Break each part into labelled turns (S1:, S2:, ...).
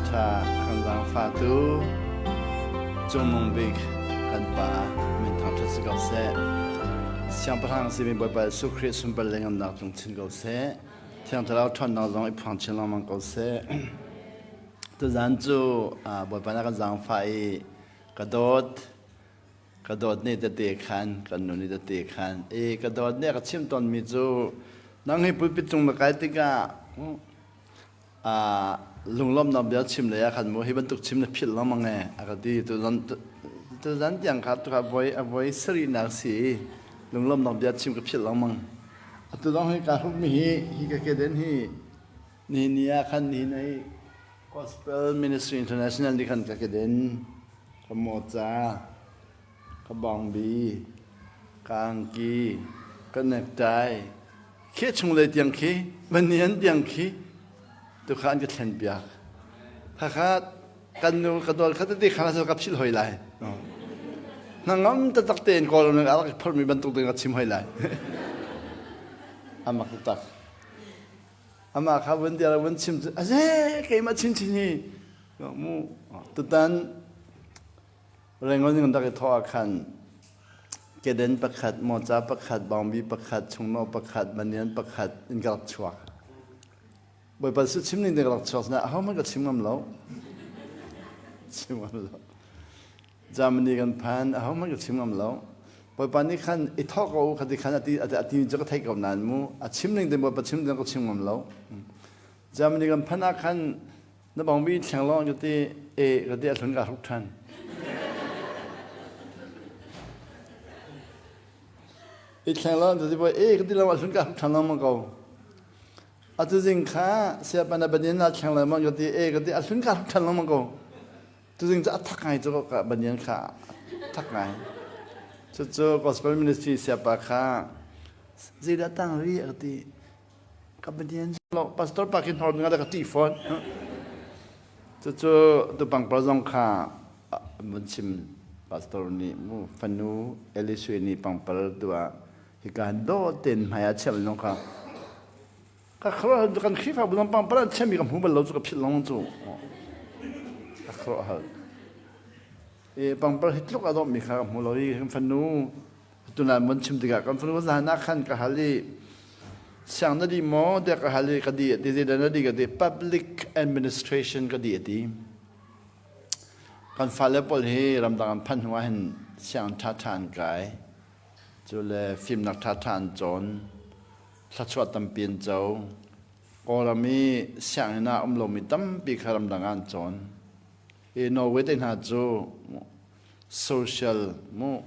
S1: Chan ṭha kan zaangfahtu Cungnung bik kan Pa min thangṭhat si ko seh. Siangpahrang simi Bawipa Jesuh Khrih sunpar le ngannak cung chin ko seh. Thiang Thlarau ṭhawnnak zong i phuang chin lengmang ko seh. Tuzan cu Bawipa na kan zaangfah i ka dawt ka dawt nih tete khan kan nu nih tete khan i ka dawt nih a ka chimh tawnmi cu nang hi pulpit cung na kai tikah lunglawmhnak bia chim lei ah khan mu hi bantuk chim na philh lengmang e a ka ti. Tuzan tiang kha tu kha voi a voi sarihnak si i lunglawmhnak bia chim ka philh lengmang. Atu zong hi kaa hrukmi hi hi ka keden hi nihin ni ah khan nihin hi Gospel Ministry International nih khan ka keden, ka mawca, ka bawngbi, ka angki, ka necktie, khi chunglei tiang khi, vanian tiang khi tukha an ka thlen piak. Khakha kan nu ka dol kha tete kha ka philh hoi lai. Hnangam taktak tein Kawlram a rak phormi bantuk ding ka chim hoi lai. Amak tak. Amah kha vun dia vun chim cu aze keimah chinchin hi mu tutan Rangoon in rak i thawh ah khan keden pakhat, mawca pakhat, bawngbi pakhat, chungno pakhat, manian pakhat in ka rak chuak. Bawipa su chim ning ka rak chuak na ahohmanh ka chim ngam lo. Chim ngam lo. Germany kan phan, ahohmanh ka chim ngam lo. Bawipa nih khan i thawk ko kha ti khan ati ati cu ka theih ko nain mu a chim ning te Bawipa chim ding ka chim ngam lo. Germany kan phanh ah khan na bawngbi thleng lawng ka ti e ka ti a hlun ka hruk ṭhan. I thleng lawng ka ti boy e ka ti lawng a hlun ka hruk ṭhan lengmang ko. Atu zing kha siapa na banyan na thleng lengmang ka ti e ka ti a hlun ka hruk ṭhan lengmang ko. Tu zing cu a thak ngai cu ka banyan kha thak ngai. Cucu gospel ministry siapa kha zeidah tang ri a ka ti. Ka Pathian lo pastor pa khi hnor nga ka ṭih fawn. Cucu tupang pa zong kha mun chim pastor nih mu fanu Elisue nih pangpar tu ah hika do ten hmai ah chiam zong kha ka khro kan Khrihfa bu zong pangpar an chiami ka hmu bal lo cu ka philh long cu ka khro hal e pangpar hi tluk a dawh mi kha ka hmu lo i kan fanu Tunai mun chim tikah kan fanu zan ah khan ka hal i siang na di maw tiah ka hal i ka di ti zeidah na di ka ti, public administration ka di a ti. Kan fale pawl hi ramdang an phanh hnu ah hin siang ṭhaṭha an kai, cu le fimnak ṭhaṭha an cawn, thluachuah tampi an co. Kawlram i sianginn ah um lomi tampi kha ramdang ah an cawn i Norway te hna cu social mu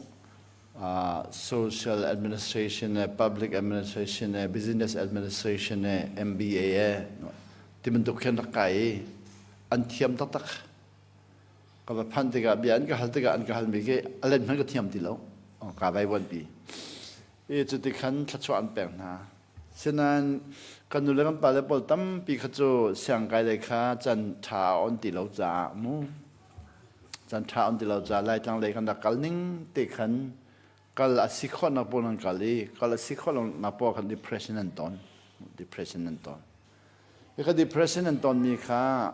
S1: social administration le public administration le business administration le MBA e ti bantuk khin rak kai i an thiam taktak. Ka va phanh tikah bia an ka hal tikah an ka halmi khi a len hmanh ka thiam ti lo, ka vaivuan pi i. Cuti khan thluachuah an pek hna. Sinain kan nu le kan pa le pawl tampi kha cu siangkai lei kha can ṭha a on ti lo caah mu can ṭha on ti lo caah Laitlang lei kan rak kal ning te khan kal a si khawhnak pawl an kal i kal a si khawh lonak pawl khan depression an ton, depression an ton. Kha depression an tonmi kha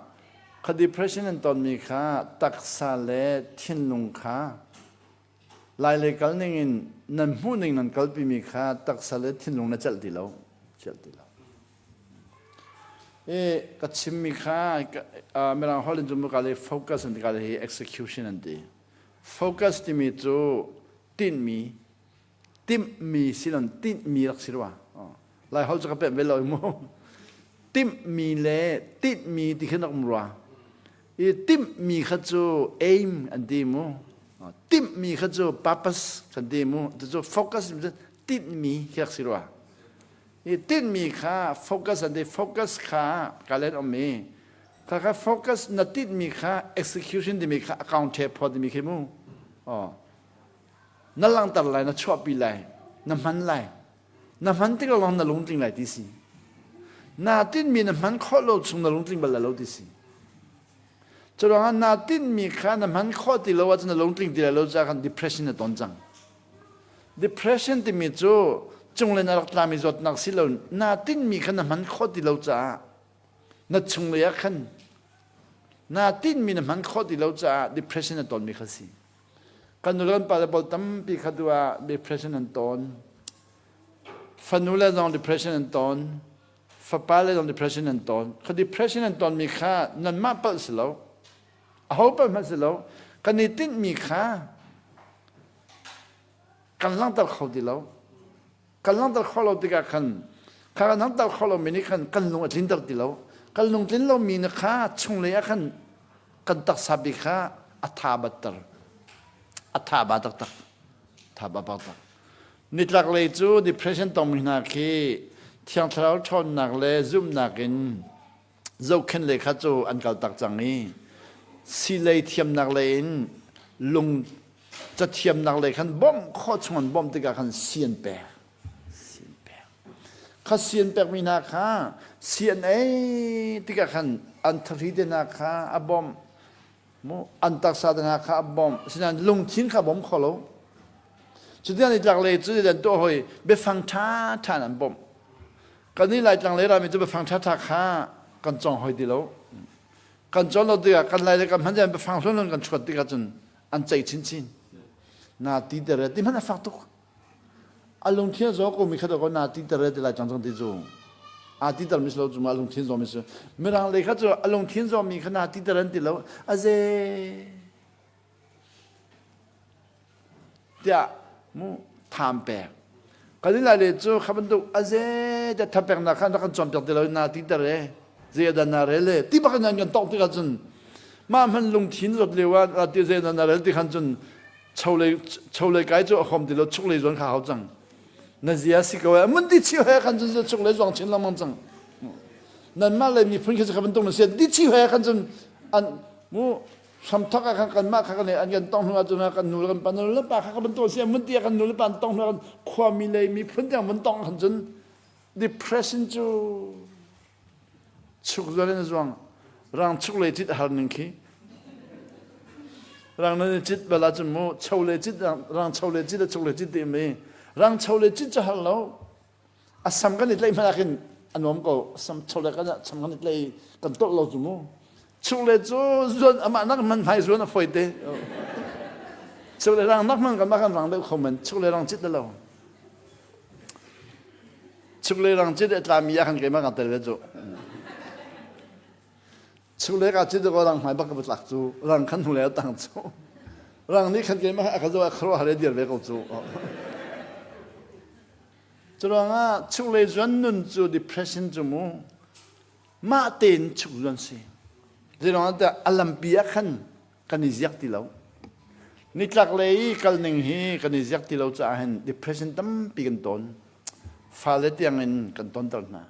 S1: kha depression an tonmi kha taksa le thinlung kha Lailei kal ning in nan hmuh ning nan kalpimi kha taksa le thinlung na celh ti lo, celh ti lo. I ka chimmi kha Mirang holh in cun ka le focus an ti, ka le hi execution an ti. Focus timi cu tinhmi, timhmi silon tinhmi rak si rua. Lai holh cu ka pemh ve lo mu. Timhmi le tinhmi ti khin rak um rua. I timhmi kha cu aim an ti mu. Timhmi kha cu purpose kan ti mu. Cucu focus tinhmi khi rak si rua. I tinhmi kha focus an ti. Focus kha ka len um i kha kha focus na tinhmi kha execution timi kha account the phawt timi khi mu. Oh. Na langhter lai, na chuahpi lai, na hman lai. Na hman tik lawng na lungtling lai ti si. Na tinhmi na hman khawh lo chung na lungtling bal lai lo ti si. Cu ruangah na tinhmi kha na hman khawh ti lo ahcun na lungtling ti lai lo caah khan depression na ton cang. Depression timi cu cunglei na rak tlami zawtnak si lo, na tinhmi kha na hman khawh ti lo caah na chunglei ah khan. Naa tinhmi na hman khawh ti lo caah depression na tonmi kha si. Kan nu le kan pale pawl tampi kha tu ah depression an ton. Fanu le zong depression an ton. Fapa le zong depression an ton. Kha depression an tonmi kha nanmah palh si lo. Aho palh hmanh si lo. Kan i tinhmi kha kan langhter kho ti lo. Kan langhter khawh lo tikah khan kha kan langhter khawh lomi nih khan kan lung a tlinter ti lo. Kan lung tlin lomi na kha chunglei ah khan kan taksa bik kha a tha batter. A tha ba taktak. Tha ba taktak. Nitlak lei cu depression tongmi hna khi Thiang Thlarau ṭhawnnak le zumhnak in zohkhenh lei kha cu an kal tak cang i silei thiamnak lei in lung cathiamnak lei khan bawmh khawh chung an bawmh tikah khan si an pek. Si an pek. Kha si an pekmi hna kha si an ei tikah khan an thahri te hna kha a bawmh. Mu an taksa te hna kha a bawmh. Asinain lungthin kha a bawm kho lo. Cuti an i tlak lei cu an tuah hoi biafang ṭha ṭha in an bawmh. Kan i Laitlang lei rami cu biafang ṭha ṭha kha kan cawng hoi ti lo. Kan cawn lo tikah kan lai le kan hman biafang hlun kan chuat tikah cun an ceih chinchin. Na ti tere ti hmanh a fak tuk. A lungthin a zaw ko mi kha ko na ti tere ti Laitlang cang ti cu. A ti ter mi si lo cu ma a lungthin zaw mi si. Mirang lei kha cu a lungthin zaw mi kha na ti tere an ti lo. A ze tiah mu tham pek kan i lai le cu kha bantuk a ze te tha peknak khan rak kan cawnpiak ti lo na ti ter e zei dan na rel e ti bak in an kan tong tikah cun mah hman lungthin zawt lio ah ti zei dan na rel ti khan cun cholei cholei kai cu a khom ti lo chuk lei zuan kha hau cang na zia si ko e mun ti chi he khan cun chuk lei zuang chin lengmang cang nan mah le miphun khi kha bantuk na si ti chi he khan cun an mu hramthok ah khan kanmah kha kan an kan tong hnu ahcun kan nu le kan pa nu le pa kha kan bantuk si mun ti kan nu le pa an tong hnu kan khuami le miphun tiang mun tong khan cun depression cu chuk zual in zuang rang chuk le cit har ning khi rang nan cit bala cun mu cho le cit rang cho le cit chuk le cit ti mi rang cho le cit cu har lo A sam kan i tlaih hmanh ah khin a nuam ko. Sam chawlek ah sam kan i tlai kan tolh lo cu mu. Chukle cu zuan amah nak hman hmai zuan a fawi te. Chukle rang nak hman kan mah kan rang deuh kho men. Chukle rang cit lo. Chukle rang cit a tlami ah khan keimah kan tel ve cu. Chukle ka cit ko rang hmai bak ka tlak cu. Rang khan hnu le a tang cu. Rang nih khan keimah a ka zo a kharuah har dir ve ko cu. Curuangah chunglei zuan nun cu depression cu mu mah tein chuk zuan si. Zeiruangah tiah a lampi ah khan kan i ziak ti lo. Nitlak lei i kal ning hi kan i ziak ti lo caah hin depression tampi kan ton. Fale tiang in kan tonter hna.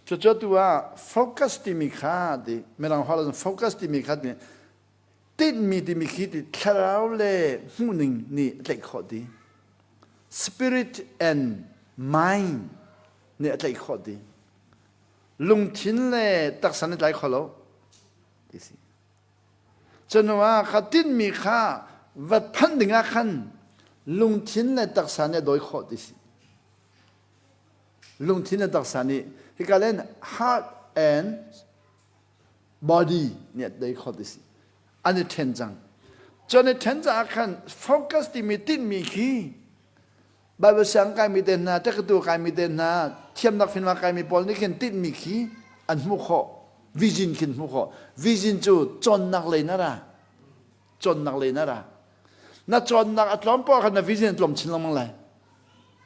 S1: Cucu tu ah focus timi kha ti mirang holh ah focus timi kha ti tinhmi timi khi ti thlarau le hmuhning nih a tlaih khawh ti. Spirit and mind nih a tlaih khawh ti. Lungthin le taksa nih tlai kho lo ti si. Cunu ah kha tinhmi kha va phanh ding ah khan lungthin le taksa nih a dawi khawh ti si. Lungthin le taksa nih hika len heart and body nih a dei kho ti si an i ṭhen cang cu an i ṭhen caah khan focus timi tinhmi khi Bible siang kaimi te hna tekatu kaimi te hna thiamnak finmak kaimi pawl nih khin tinhmi khi an hmuh khawh vision khin hmuh khawh vision cu cawnnak lei na ra cawnnak lei na ra na cawnnak a tlawm poah khan na vision a tlawm chin lengmang lai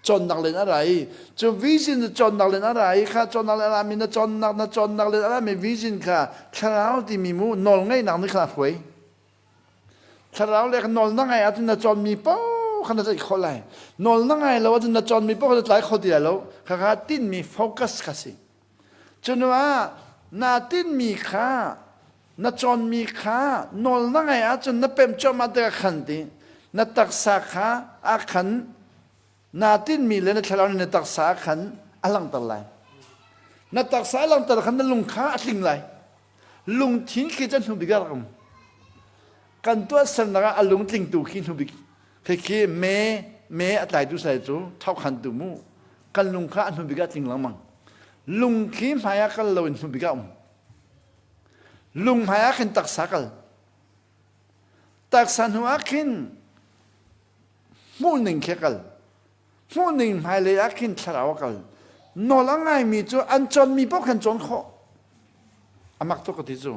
S1: cawnnak len a ra i cu vision cu cawnnak len a ra i kha cawnnak len a ra mi na cawnnak na cawnnak len a ra mi vision kha thlarau timi mu nawl ngeihnak nih khan a hruai thlarau le nawl na ngai ahcun na cawnmi paoh kha na tlaih khawh lai nawl na ngai lo ahcun na cawnmi paoh kha na tlai kho ti lai lo kha kha tinhmi focus kha si cu ah naa tinhmi kha na cawnmi kha nawl na ngai ahcun na pem cuahmah tikah khan ti na taksa kha ah khan naa tinhmi le na thlarau nih na taksa ah khan a langhter lai. Na taksa a langhter khan na lung kha a tling lai. Lungthin khi cu hnubik ah rak um. Kan tuahsernak ah a lungtlingtu khi hnubik khi khi me me a tlaitu sai cu thokhantu mu kan lung kha a hnubik ah tling lengmang. Lung khi hmai ah kal loin hnubik ah um. Lung hmai ah khin taksa kal. Taksa hnu ah khin hmuhning khi kal. Hmuhning hmailei ah khin thlarau a kal. Nawl a ngaimi cu an cawnmi paoh khan cawn khawh. A mak tuk ka ti cu.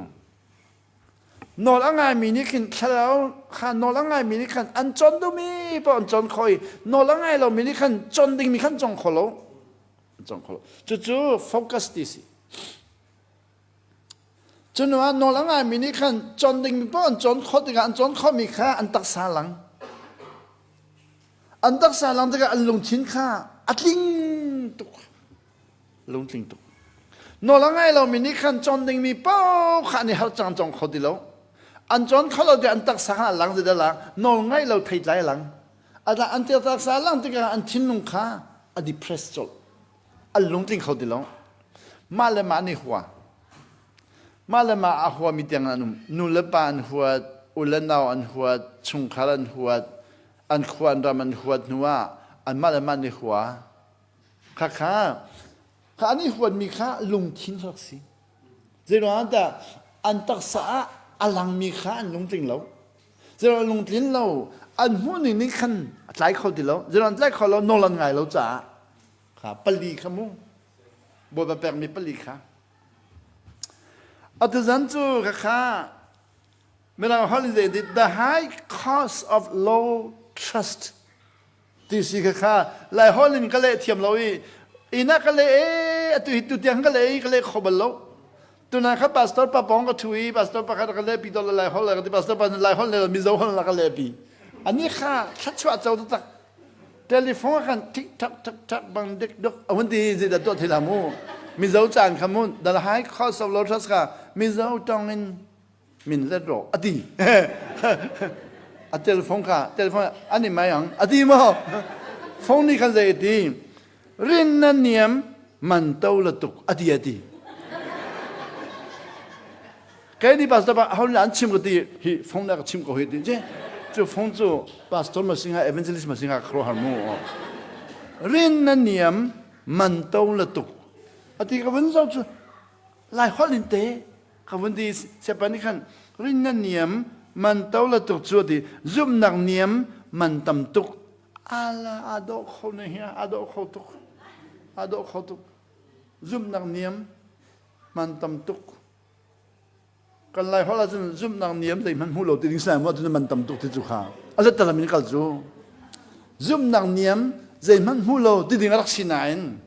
S1: Nawl a ngaimi nih khin thlarau kha nawl a ngaimi nih khan an cawn duhmi paoh an cawn khawh i nawl a ngai lomi nih khan cawn dingmi khan cawng kho lo. An cawng kho lo. Cucu focus ti si. Cu ah nawl a ngaimi nih khan cawn dingmi paoh an cawn khawh tikah an cawn khawhmi kha an taksa lang. An taksa lang tikah an lungthin kha a tling tuk. Lungtling tuk. Nawl a ngai lomi nih khan cawn dingmi paoh kha an i harh cang cawng kho ti lo. An cawn kho lo tikah an taksa kha a lang zeidah lang nawl ngaih lo theitlai a lang. An taksa a lang tikah an thinlung kha a depress colh. An lungtling kho ti lo. Mah le mah nih hua. Mah le mah a huami tiang an um. Nu le pa an huat, u le nau an huat, chungkhar an huat, an khua an ram an huat hnu ah anmah le mah nih hua. Khakha kha an i huatmi kha lungthin rak si. Zeiruang dah an taksa ah a langmi kha an lungtling lo. Zeiruang lungtlin lo an hmuhning nih khan a tlai kho ti lo. Zeiruang tlai kho lo nawl an ngai lo caah kha pali kha mu Bawipa pekmi pali kha. Atu zan cu khakha Mirang holh in zei the high cost of low trust ti si khakha Lai holh in ka leh thiam lo i ina ka leh e atu hi tu tiang ka leh i ka leh kho bal lo tuna kha pastor pa pong ka thu i pastor pakhat ka leh pi to lai holh ka ti pastor pa lai holh le Mizo holh la ka leh pi ani kha thluachuah co tak Telephone khan tik tak tak tak bang dik duk a hun ti zei dah tuah thei la mu. Mizo caan kha mu the high cost of lotus kha Mizo tong in min let ro a ti. A telephone kha telephone an i mai ang a ti mo. Phone ni khan zei ti rin na niam man to la tuk a ti a ti. Kei nih pastor pa ho an chim ka ti hi phone na ka chim ko hi ti je cu phone cu pastor ma singa evangelist ma singa khro har mu rin na niam man to la tuk ati ka vun zo cu lai hol in te ka vun ti sepan ni khan rin na niam man to la tuk cu ti zum nak niam man tam tuk ala ado kho na hi ado kho tuk ado kho tuk zum nak niam man tam tuk Kan Lai holh ahcun zumhnak niam zeihmanh hmu lo ti ding si maw cun man tam tuk ti cu kha a let in kal cu zumhnak niam zeihmanh hmu lo ti ding a rak si nain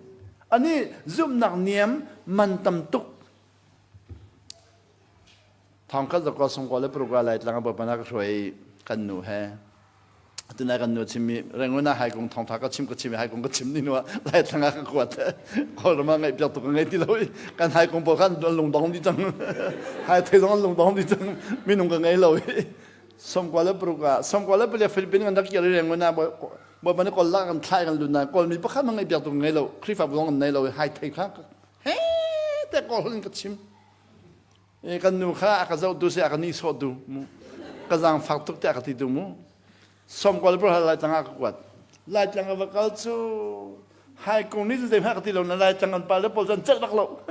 S1: ani zumhnak niam man tam tuk thong khat zakwa songkwa le paruk lai tlang a bawipa ka hruai kan nu he Tunai kan nu chimmi Rangoon ah haikung thawngtha ka chim ka chim i haikung ka chim ni hnu ah Laitlang ah ka kuat. Kawlram ah ngaihpiak tuk ka ngei ti lo i kan haikung pawl khan an lungdong dih cang. Hai thei zong an lungdong dih cang. Minung ka ngei lo i 98 ah 98 Philippines kan rak kir i Rangoon ah Bawipa nih Kawl lak kan thlah i kan lut nain Kawlmi pakhat hmanh ngaihpiak tuk ka ngei lo. Khrihfabu zong kan nei lo i hai thei kha he te Kawl holh in ka chim. Kan nu kha a ka zohtu si a ka nihsawhtu mu ka zaangfak tuk tiah a ka ti tu mu sawmkual pur Laitlang ah ka kuat Laitlang a va kal cu haikung nih zei hmanh ka ti lo na Laitlang an pa le pawl cu an celh bak lo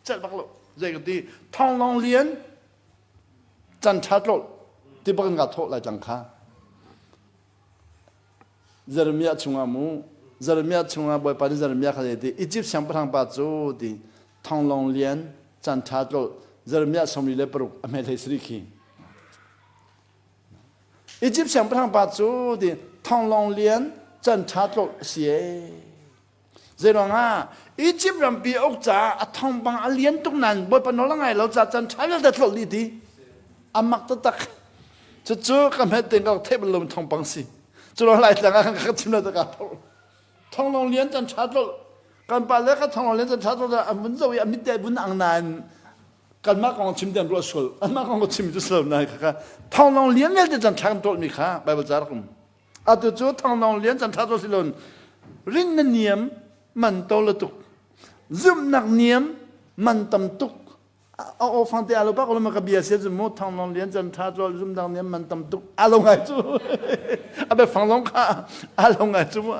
S1: celh bak lo zei ka ti thonglong lian can ṭha tlolh ti bak in ka thawh Laitlang kha Jeremiah chungah mu Jeremiah chungah Bawipa nih Jeremiah kha ti Egypt siangpahrang pa cu ti thonglong lian caan ṭha tlolh Jeremiah 46 a hme hlei sarih khi Egypt siangpahrang pa cu ti thonglong lian caan ṭha tlolh a si ee Zeiruangah Egypt rampi a uk caah a thawngpang a lian tuk nain Bawipa nawl a ngai lo caah caan ṭha vialte tlolh dih ti. A mak taktak. Cucu ka hmet tein ka theih bal lomi thawngpang si. Cu ruang Laitlang ah ka chim lo ka thawng. Thonglong lian caan ṭha tlolh. Kan pa le ka thonglong lian caan ṭha tlolh an vun zoh i a mit te vun ang nain kanmah kong chim te an ruah sual. Anmah kong ka chim cu si lo nain kha thonglong lian vialte caan ṭha kan tlolhmi kha Bible ca rak um. Atu cu thangnawng lian can ṭha si loin rin na niam man to la tuk. Zumhnak niam man tam tuk. A aw fang te alo bak lo ma ka bia sia cu mu thangnawng lian can ṭha tlol zumhnak niam man tam tuk alo ngai cu. A be fang long kha alo ngai cu mu.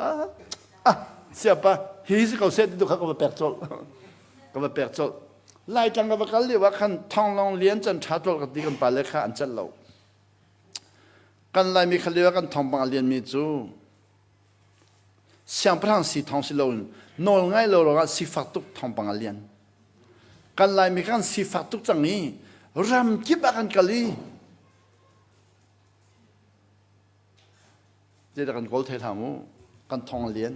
S1: Ah siapa hi si ko se ti tu kha ka va pek colh. Ka va pek colh. Laitlang ka va kal lio ah khan Thawnglawng lian can ṭha tlol ka ti kan pale kha an celh lo. Kan Laimi kha lio ah kan thawngpang a lianmi cu siangpahrang si thawng si loin nawl ngai lo ruangah sifak tuk thawngpang a lian. Kan Laimi kan sifak tuk cang i ram kip ah kan kal i Zeidah kan kawl thei hlah mu. Kan thong lian.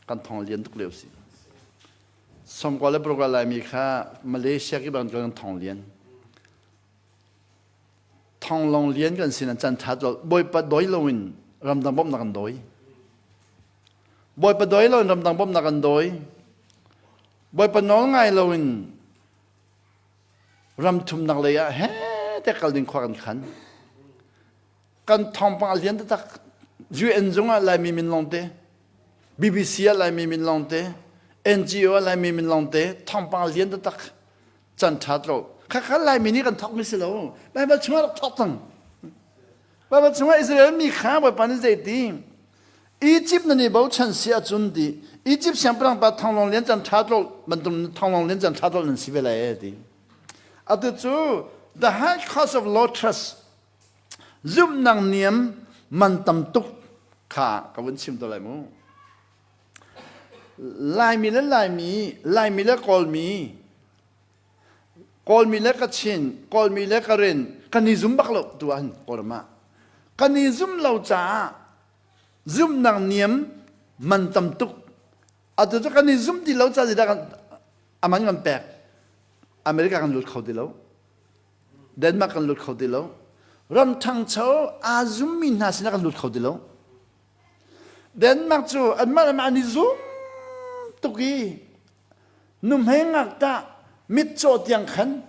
S1: Kan thong lian tuk lio si. Somkua le Parukua Laimi kha Malaysia ki bang kan thong lian. Thong long lian kan sin an chan tha col. Bawipa doi loin ramdang bawmhnak kan doi. Bawipa doi loin ramdang bawmhnak kan doi. Bawipa nawl ngai loin ram thumnak lei ah he te kal ding khua kan khan. Kan thawngpang a lian taktak. UN zung ah Laimi min lawng te, BBC ah Laimi min lawng te, NGO ah Laimi min lawng te, thawngpang a lian taktak. Can ṭha lo. Khakha Laimi nih kan thawk mi si lo. Baibal chungah rak thawk cang. Baibal chungah Israel mi kha Bawipa nih zei ti? Egypt nan i bochan si ahcun ti Egypt siangpahrang pa thanglawng lian can ṭha tlol bantuk thanglawng lian can ṭha tlol nan si ve lai ti. Atu cu the high cost of low trust Zumhnak niam man tam tuk kha ka vun chim te lai mu. Laimi le Laimi, Laimi le Kawlmi, Kawlmi le Kachin, Kawlmi le Karen, kan i zum bak lo tu ahhin Kawlram ah. Kan i zum lo caah zumhnak niam man tam tuk. Atu cu kan i zum ti lo caah zeidah kan aman kan pek. America kan lut kho ti lo. Denmark kan lut kho ti lo. Ram ṭhangcho aa zummi hna sinah kan lut kho ti lo. Denmark cu anmah le mah an i zum tuk i nuhmei ngakṭah mitcaw tiang khan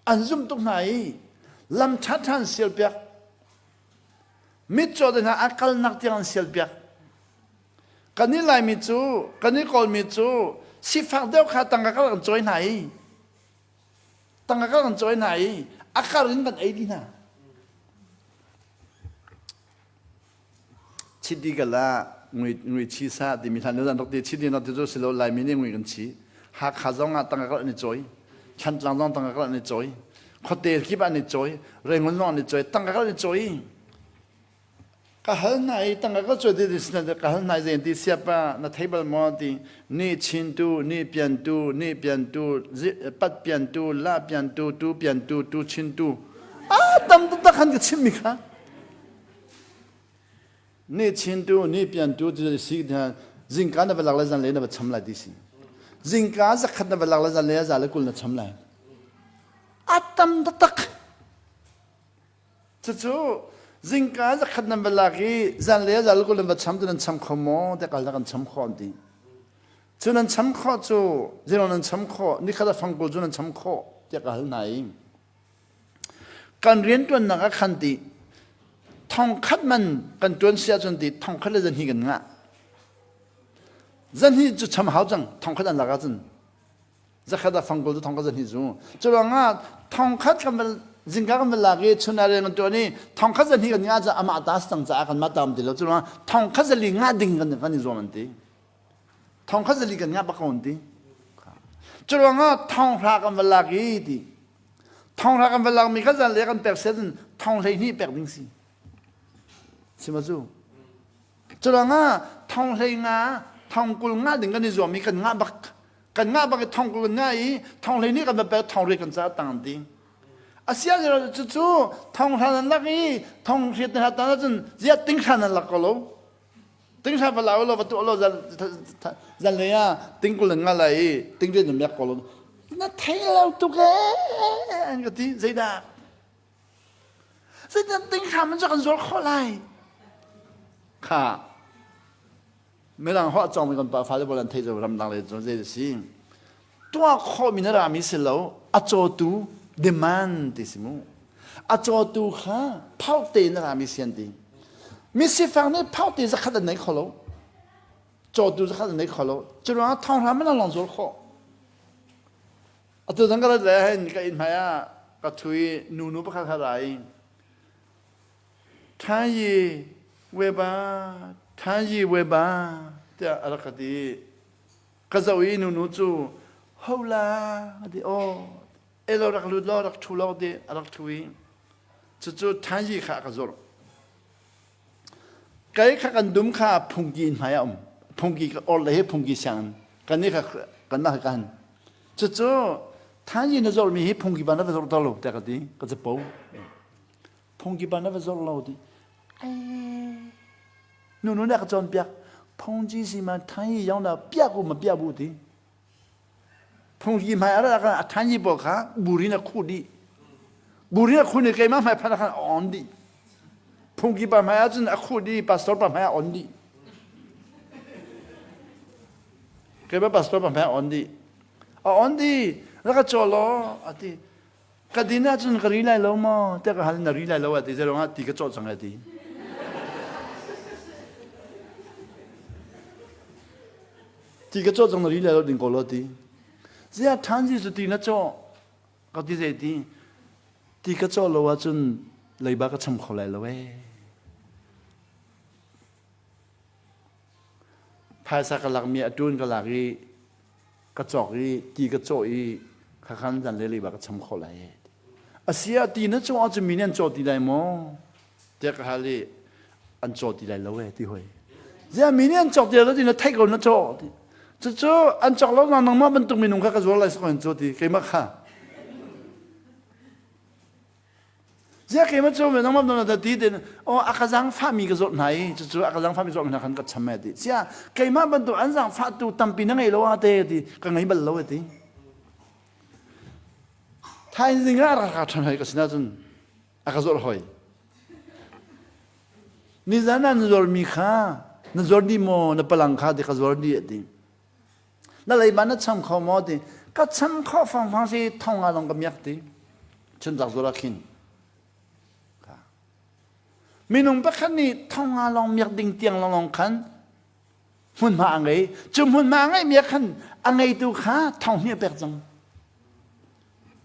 S1: an zum tuk hna i lam ṭhaṭha an sialpiak. Mitcaw te hna a kalnak tiang an sialpiak. Kan i Laimi cu, kan i Kawlmi cu sifak deuh kha tangka kal an cawi hna i Tangka kan cawi hna i a kar in kan ei dih hna. Chiti kal ah ngui ngui chi sa timi hlan zan rak ti chiti na ti cu silo Laimi nih ngui kan chi. Hakha zong ah tangka kal an i cawi. Thantlang zong tangka kal an i cawi. Khuate kip an i cawi. Rengun zong an i cawi. Tangka kal an i cawi. Ka hal hna i tangka ka cuai ti sin ka hal hna i zei ti siapa na thei bal maw ti ni chin tu ni pian tu ni pian tu pat pian tu la pian tu tu pian tu tu chin tu a tam taktak han ka chim mi kha ni chin tu ni pian tu ti si zingka na va lak le zan le na va cham lai ti si zingka zakhat na va lak le zan le za le kul na cham lai a tam taktak Cucu zingka zakhat nan va lak i zanlei ah zal kul nan va cham cu nan cham kho maw tiah kal kan cham khawh an ti. Cu nan cham khawh cu zeiruang nan cham khawh nikhat ah fangkul cu nan cham khawh tiah ka hal hna i kan rianṭuannak ah khan ti thongkhat man kan ṭuan si ahcun ti thongkhat le zanhnih kan ngah. Zanhnih cu cham hau cang thongkhat an lak ahcun zakhat ah fangkul cu thong ka zahnih zu cu ruangah thong khat kan van zingka kan van lak i chun ah rian kan tuan i thong khat zahnih kan ngah ca amah ta cang caah kan mah ta um ti lo cu ruangah thong khat zali ngah ding kan kan i zuam an ti thong khat zali kan ngah bak ko an ti cu ruangah thong hra kan van lak i ti thong hra kan van lak mi kha zan le kan pek set in thong 12 pek ding si sima cu cu ruangah thong hlei nga thong kul ngah ding kan i zuam i kan ngah bak Kan ngah bak i thong kan ngah i thong hlei nih kan va pek thong ri kan ca tang an ti. Asia cu cu thong hran an lak i thong hriat na tan ahcun ziah ting hran an lak ko lo. Ting hran va la lo va tuah lo zan zan lei ah ting kul an ngah lai i ting rian an miak ko lo. Na thei lo tuk ee an ka ti zeidah zeidah ting hram an cu kan zuar khawh lai kha Mirang holh a cawngmi kan pa fale pawl an theih cu ramdang lei cu zei a si. Tuah khawhmi na rami si lo, a cawtu demand ti si mu. A cawtu kha phaute na rami si an ti. Mi sifak nih phaute zakhat an nei kho lo. Cawtu zakhat an nei kho lo. Cu ruangah thonghram in an long zual khawh. Atu zang ka rat le hin ka inn hmai ah ka thu i nu nu pakhat kha ra i Thanyi weba, Thanyi weba tiah a rak ka ti. Ka zoh i nunu cu. Hola a ti aw elo rak lut law rak ṭhu law ti a rak ṭhu i cucu thanyi kha a ka zurh. Kei kha kan dum kha phungki in hmai a um. Phungki ka or le hi phungki sianginn kan nih kha kan nak kan. Cucu thanyi na zormi hi phungki ba na va zorh lo tiah ka ti ka capo. Phungki ba na va zorh lo ti. Nu nu nih a ka cawnpiak. Phungki si ma thanyi yong na piak u ma piak bu ti. Phungki hmai a rat ah a thanyi pawl kha burin a khuh dih. Burin a khuh nih keimah hmai phan ah khan a on dih. Phungki pa hmai ahcun a khuh dih, pastor pa hmai ah on dih. Keimah pastor pa hmai ah on dih. A on dih, rak ka caw law, a ti. Ka din ahcun ka ri lai lo maw? Tiah ka hal na ri lai lo a ti. Zeiruang ah ti ka cawh cang a ti. Ti ka cawh cang na ri lai lo ding ko law ti. Ziah ṭhan Jesuh ti na cawh? Ka ti zei ti? Ti ka cawh lo ahcun leiba ka cham kho lai lo ee. Phaisa ka lakmi a ṭun ka lak i ka cawk i ti ka cawh i khakhan zan le leiba ka cham kho lai ee. Asia ti na cawh ahcun mi nih an cawh ti lai maw? Tiah ka hal i an caw ti lai lo e ti hoi. Ziah mi nih an cawk ti lo ti na theih ko na caw ti. Cucu an cawk lo nang nangmah bantuk minung kha ka zuar lai sakon cu ti keimah kha. Ziah keimah cu nangmah bantuk na ti ti oh a ka zaangfah mi ka zawt hna i cucu a ka zaangfah mi zawt hna khan ka cham e ti. Ziah keimah bantuk an zaangfah tu tampi na ngei lo a te ti ka ngei bal lo e ti. Thaizing ah rak ka ṭhan hoi ka sinah cun a ka zawrh hoi. Nizan ah na zuarmi kha na zuar dih maw na palang kha ti ka zuar dih a ti. Na leiba na cham kho maw ti ka cham kho fangfang si thong nga long ka miak ti. Chun tak zuar ah khin. Minung pakhat nih thong nga long miak ding tiang long long khan hmunhma a ngei. Cu hmunhma a ngeihmi ah khan a ngeitu kha thong hnih a pek cang.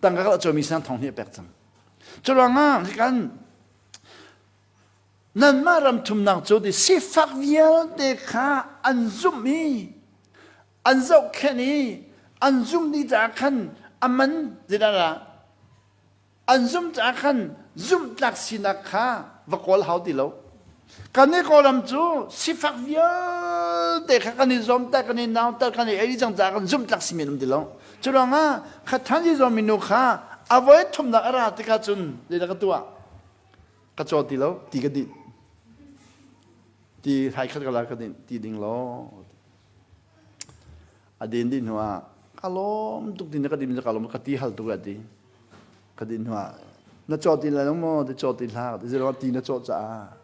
S1: Tangka ka cawmi sinah thong hnih a pek cang. Cu ruangah kan nanmah ram thumnak cu ti sifak vialte kha an zumh i an zohkhenh i an zumh dih caah khan a man zeidah An zumh caah khan zumhtlak sinak kha va kawl hau ti lo. Kan i Kawlram cu sifak vialte kha kan i zuamter, kan i nauter, kan i ei cang caah kan zumhtlak simi an um ti lo. Cu ruangah kha than i zuammi nu kha a voi thumnak a ra tikah cun zeidah ka tuah? Ka caw ti lo, ti ka dinh. Ti hlai khat ka la ka dinh, ti ding law. A din dih hnu ah ka lawm tuk ti na ka din ka lawm ka ti hal tuk a ti. Ka din hnu ah na caw ti lai lo maw ti caw ti hlah ti zero ti na caw caah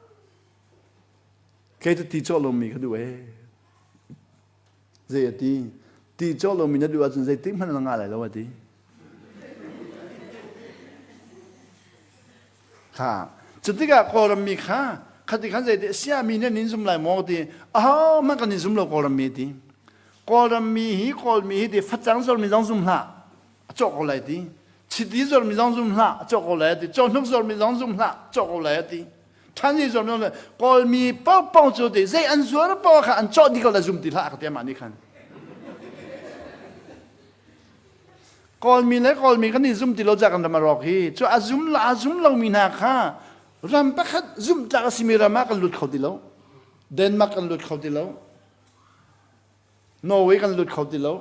S1: kei cu ti caw lomi ka duh ee. Zei a ti ti caw lomi na duh ahcun zeitik hmanh na ngah lai lo a ti. Kha cutikah Kawlram mi kha khati khan zei ti siami nih an in zum lai maw ti aho hmanh kan in zum lo Kawlram mi ti Kawlram mi hi Kawlmi hi ti facang zormi zong zum hlah a cawk ko lai ti chiti zormi zong zum hlah a cawk ko lai ti cawhnuk zormi zong zum hlah cawk ko lai ti ṭhan zormi zong Kawlmi paohpaoh cu ti zei an zuar paoh kha an cawh dih ko lai zum ti hlah ka ti amah nih khan Kawlmi le Kawlmi kan i zum ti lo ca kan ram a rawk hi cu a zum a zum lomi hna kha ram pakhat zumhtlak a simi ram ah kan lut kho ti lo Denmark kan lut kho ti lo Norway kan lut kho ti lo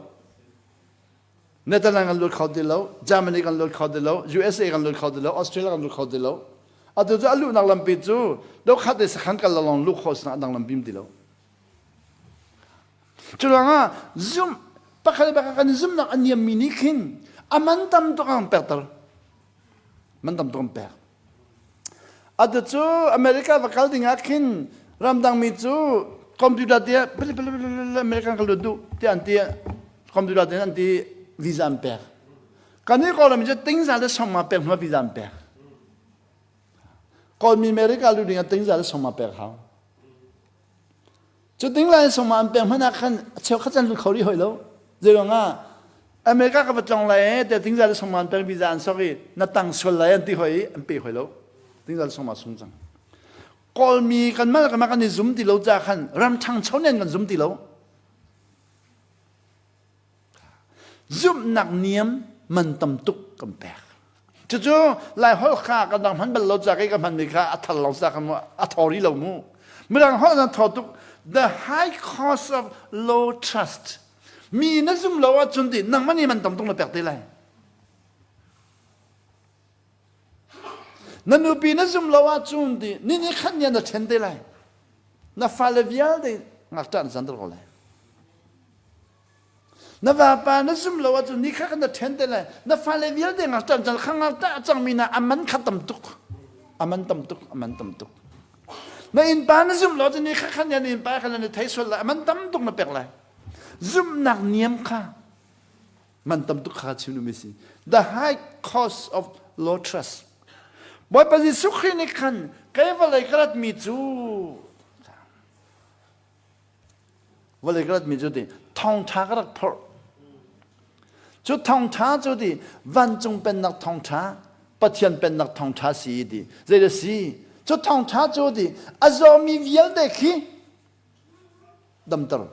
S1: Netherlands kan lut kho ti lo Germany kan lut kho ti lo USA kan lut kho ti lo Australia kan lut kho ti lo atu cu a luhnak lampi cu dokhat le sakhan kal lawng luh khawh sinah a dang lampi ti lo Curuangah zumh pakhat le pakhat kan i zumhnak a niammi nih khin a man tam tuk an pekter. Man tam tuk an pek. Atu cu America va kal ding ah khin ramdangmi cu computer tiah American ka lut duh tiah an ti computer tiah an ti visa an pek. Kan i Kawlram cu tingza le sawma pek hnu visa an pek. Kawlmi America lut ding ah tingza le sawma pek hau. Cu ding lai sawma an pek hmanh ah khan cheukhat an lut kho rih hoi lo. Zeiruang ah America ka va tlong lai e te tingza le sawma an pek visa an sok i na tang sual lai an ti hoi i an pe hoi lo. Tingza le sawma sung cang. Kawlmi kan mal kan kan i zum ti lo ca khan ram ṭhangcho nen kan zum ti lo. Zumhnak niam man tam tuk kan pek. Cucu Lai holh kha kan dang hman bal lo ca kei ka hmanmi kha a thar lo ca kha mu a thawri lo mu. Mirang holh na thaw tuk the high cost of low trust. Mi na zum lo ahcun ti nangmah nih man tam tuk na pek te lai. Na nupi na zum lo ahcun ti ni ni khat ni na ṭhen te lai. Na fale vialte ngakṭah na canter ko lai. Na vapa na zum lo ahcun ni kha kan na ṭhen te lai. Na fale vialte ngakṭah can kha ngakṭah a cangmi na a man kha tam tuk. A man tam tuk, a man tam tuk. Na innpa na zum lo ahcun ni kha khan na innpa kha na thei sual lai. A man tam tuk na pek lai. Zumhnak niam kha man tam tuk kha chim duhmi si. The high cost of low trust. Bawipa Jesuh Khrih nih khan kei vawlei ka ratmi cu vawlei ka ratmi cu ti thawngṭha ka rak phorh. Cu thawngṭha cu ti vancung pennak thawngṭha Pathian pennak thawngṭha si ti zei da si cu thawngṭha cu ti a zawmi vialte khi damter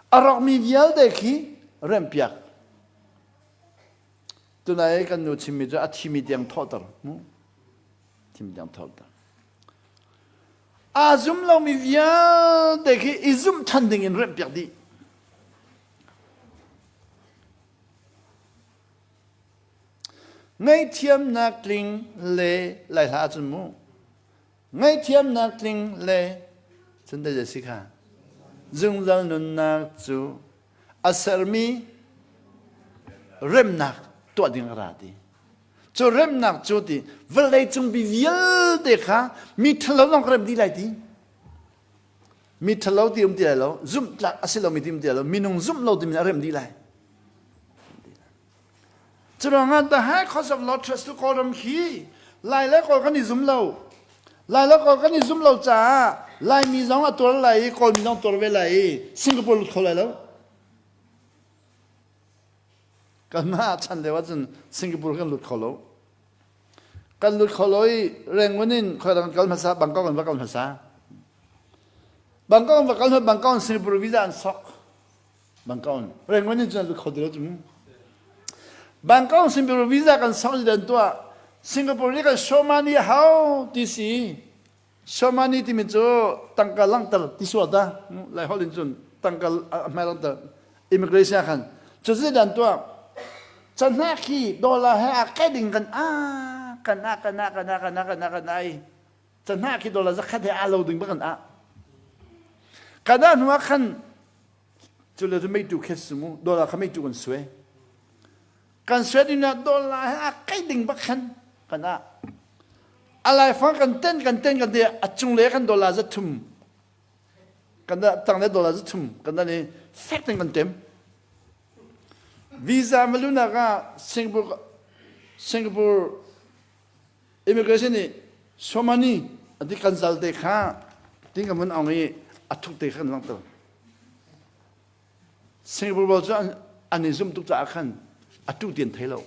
S1: A rawkmi vialte khi remhpiak. Tunai kan nu chimmi cu a thimi tiang thawhter. Mu? Thimi tiang thawhter. Aa zum lomi vialte khi i zumh ṭhan ding in remhpiak dih. Ngaihthiamnak tling le lai hla ahcun mu Ngaihthiamnak tling le cun zei si kha zungzal nunnak cu a sermi remnak tuah ding a ra ti. Cu remnak cu ti vawlei cung bi vialte kha mi ṭhalo lawng ka rem dih lai ti. Mi ṭhalo ti um ti lai lo, zumh tlak a si lomi ti um ti lai lo, minung zumh lo timi a rem dih lai. Curuangah the high cost of low trust to Kawlram hi Lai le Kawl kan i zum lo. Lai le Kawl kan i zum lo caah Laimi zong a tuar lai i Kawlmi zong tuar ve lai i Singapore lut kho lai lo. Kanmah chan lio ahcun Singapore kan lut kho lo. Kan lut kho lo i Rangoon in khuadang kal hmasa Bangkok in va kal hmasa. Bangkok in va kal hmasa Bangkok in Singapore visa an sok. Bangkok Rangoon in cun kho ti lo cu Bangkok Singapore visa kan sok dan tuah Singapore nih kan show money hau ti si show money timi cu tangka langhter ti sual ta lai holh in cun tangka hmai langhter immigration khan cu zi dan tuah canhna khi dollar he a kai ding kan a kan a kan a kan a kan a kan a kan ai canhna khi dollar zakhat he a lo ding ba kan a kan a hnu ah khan Cu le cu meitu khet si mu dollar kha meitu kan suai. Kan suai ding ah dollar he a kai ding bak khan kan ah. A laifang kan ten kan ten kan te a cung le kan dollar za thum kan da tang le dollar za thum kan da ni fek ten kan tem. Visa malunak ah Singapore Singapore immigration nih Somani ati kan zal te kha ting kan vun ong i a thuk te kha kan langhter. Singapore bal cu an i zum tuk caah khan a tu tian thei lo.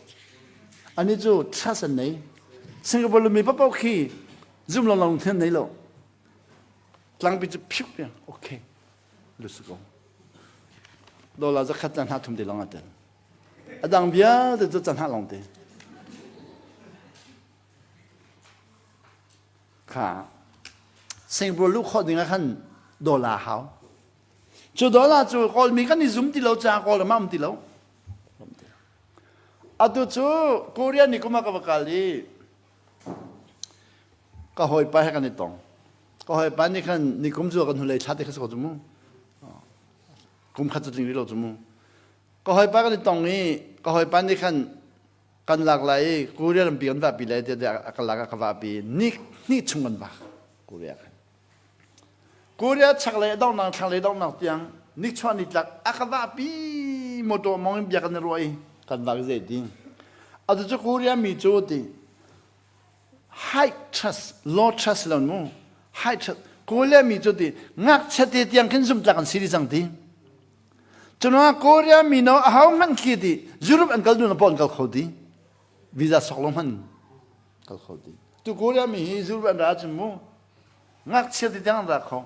S1: Ani cu trust an nei. Singapore lumi papoh khi zum lo long thian nei lo. Tlangpi cu phiuk piang okay. Lu su ko. Dollar zakhat na hna thum te long atel. A dang vialte cu canhah lawng te. Kha Singapore luh khawh ding ah khan dollar hau. Cu dollar cu Kawlmi kan i zum ti lo caah Kawlram ah um ti lo. Atu cu Korea ni kum ah ka va kal i ka hawipa he kan i tong. Ka hawipa nih khan nikum cu kan hnulei thla te kha si ko cu mu. Kum khat cu tling rih lo cu mu. Ka hawipa kan i tong i ka hawipa nih khan kan lak lai i Korea rampi kan vahpi lai tiah a ka lak a ka vahpi ni hnih chung kan vak Korea khan. Korea chaklei a donghnak thlanglei donghnak tiang nichuah nitlak a ka vahpi motor mong in bia kan i ruah i kan vak zei ti. Atu cu Korea mi cu ti high trust low trust lo mu high trust Korea mi cu ti ngakchia te tiang khin zumtlak an si dih cang ti. Cunuah Korea mino aho hmanh khi ti Europe an kal duh na paoh an kal kho ti. Visa sok lo hmanh kal kho ti. Tu Korea mi hi Europe an ra cun mu ngakchia ti tiang an ra kho.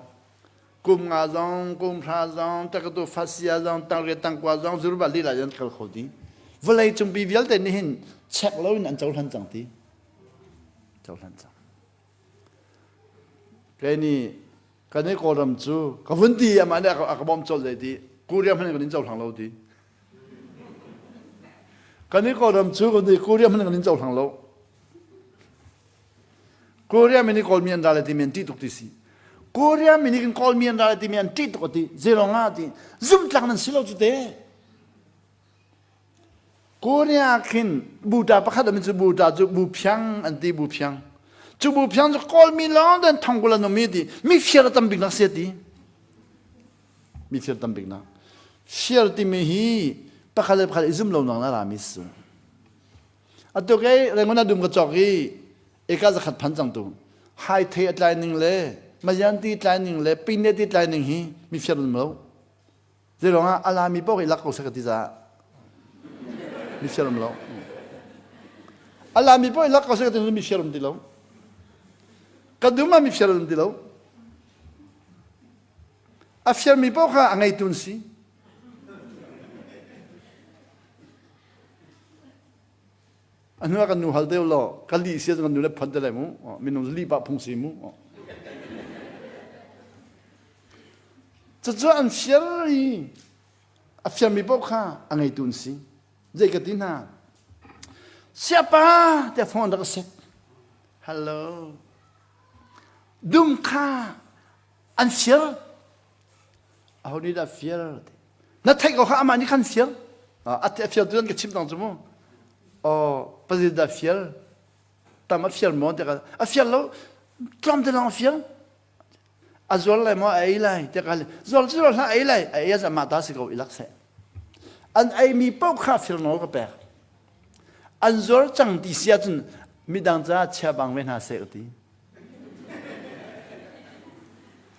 S1: Kum nga zong, kum hra zong, takatu fasia zong, tangriat tangkua zong, zurba lila an kal kho ti. Vawlei cungpi vialte nih hin check lo in an cohlan cang ti. Cohlan cang. Kei nih kan i Kawlram cu ka vun ti amah nih a ka bawm colh dei ti. Korea hmanh in kan in cohlang lo ti. Kan i Kawlram cu kan ti Korea hmanh in kan in cohlang lo. Korea mi nih Kawlmi an ra le timi an ṭih tuk ti si. Korea mi nih kan Kawlmi an ra le timi an ṭih tuk a ti. Zeirong ah ti. Zumtlak nan si lo cu te. Korea khin buta pakhat amin cu buta cu bu phiang an ti bu phiang. Cu bu phiang cu Kawlmi lawng den thongkul an um i ti. Mi fiar a tam bik nak si ti. Mi fiar tam bik nak. Fiar timi hi pakhat le pakhat i zum lo nak na rami si. Atu kei Rangoon ah dum ka cawk i eka zakhat phan cang tu. Hai thei a tlai ning le mayanti tlai ning le pineti tlai ning hi mi fiar um lo. Zeiruang ah ala mi paoh hi lak ko seh ka ti caah mi fiar um lo. Ala mi paoh hi lak ko seh ka ti mi fiar um ti lo. Ka dum ah mi fiar um ti lo. A fiar mi paoh kha a ngeitu an si. A hnu ah kan nu hal deuh law ka lih sia kan nu le phon te lai mu minung lih pah phung si mu cucu an fiar i a fiarmi paoh kha a ngeitu an si zei ka ti hna siapa tiah phone rak set hello dum kha an fiar aho nih dah fiar na theih ko kha amah nih khan fiar a fiar tu an ka chimh tang cu mu oh pazit dah fiar tam a fiar maw te ka a fiar lo tlawm te lawng a fiar a zuar lai maw a ei lai te ka zuar cu zuar hlah ei lai a ei a mah ta si ko i lak seh an ei mi paoh kha fir nawl ka pek an zuar cang ti si ahcun midang caah chia bang ve hna seh ka ti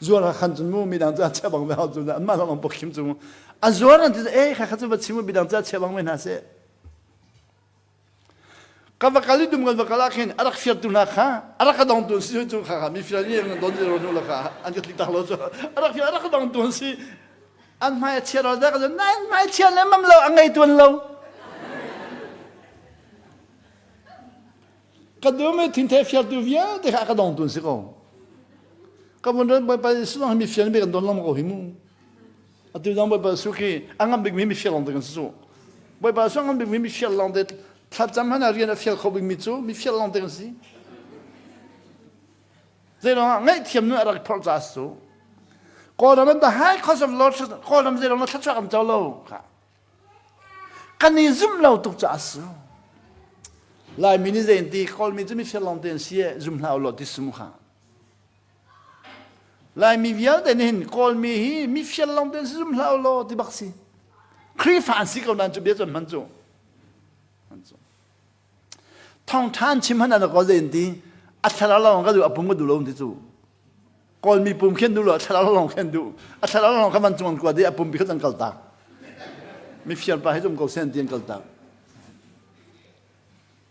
S1: Zuar ha khan cun mu midang ca chia bang ve hau cu anmah lawng bok khim cu mu a zuar an ti eh kha kha cu va chim midang ca chia bang ve hna seh ka va kal i dum kan va kal ah khin a rak fiartu hna kha a rak ka dongtu an si cu kha kha mi fiar ni an don zero nu la kha an ka tlik tak lo cu a rak fiar a rak ka dongtu an si an hmai a chia ro da ka nan hmai chia le mam lo a ngei tuan lo Ka dum i thingthei fialtu vialte kha a ka dongtu an si ko. Ka vun ran Bawipa Jesuh zong hi mi fial bik an don lengmang ko hi mu. Atu zong Bawipa Jesuh khi a ngam bikmi mi fial lawng te kan si cu. Bawipa Jesuh a ngam bikmi mi fial lawng te thlacam hmanh ah rian a fial kho bikmi cu mi fial lawng te kan si. Zeiruang ah ngaihthiam nu a rak phorh caah si cu. Kawlram an the high cost of Lord Kawlram zeiruang na thluachuah kan co lo kha. Kan i zumh lo tuk caah a si. Laimi nih zei an ti, Kawlmi cu mifir lawng te an si e, zum hlah u law ti sum kha. Laimi vialte nih hin Kawlmi hi mifir lawng te an si zum hlah u law ti bak si. Khrihfa an si ko nain cu bia cu an hman cu. Thawngṭha an chim hmanh ah kawl zei an ti, a thlarau lawng ka duh, a pum ka duh lo an ti cu. Kawlmi pum khin duh lo, a thlarau lawng khin duh. A thlarau lawng kha vancung an kuat i a pumpi kha an kaltak. Mifiar pa hi zum ko sen ti an kaltak.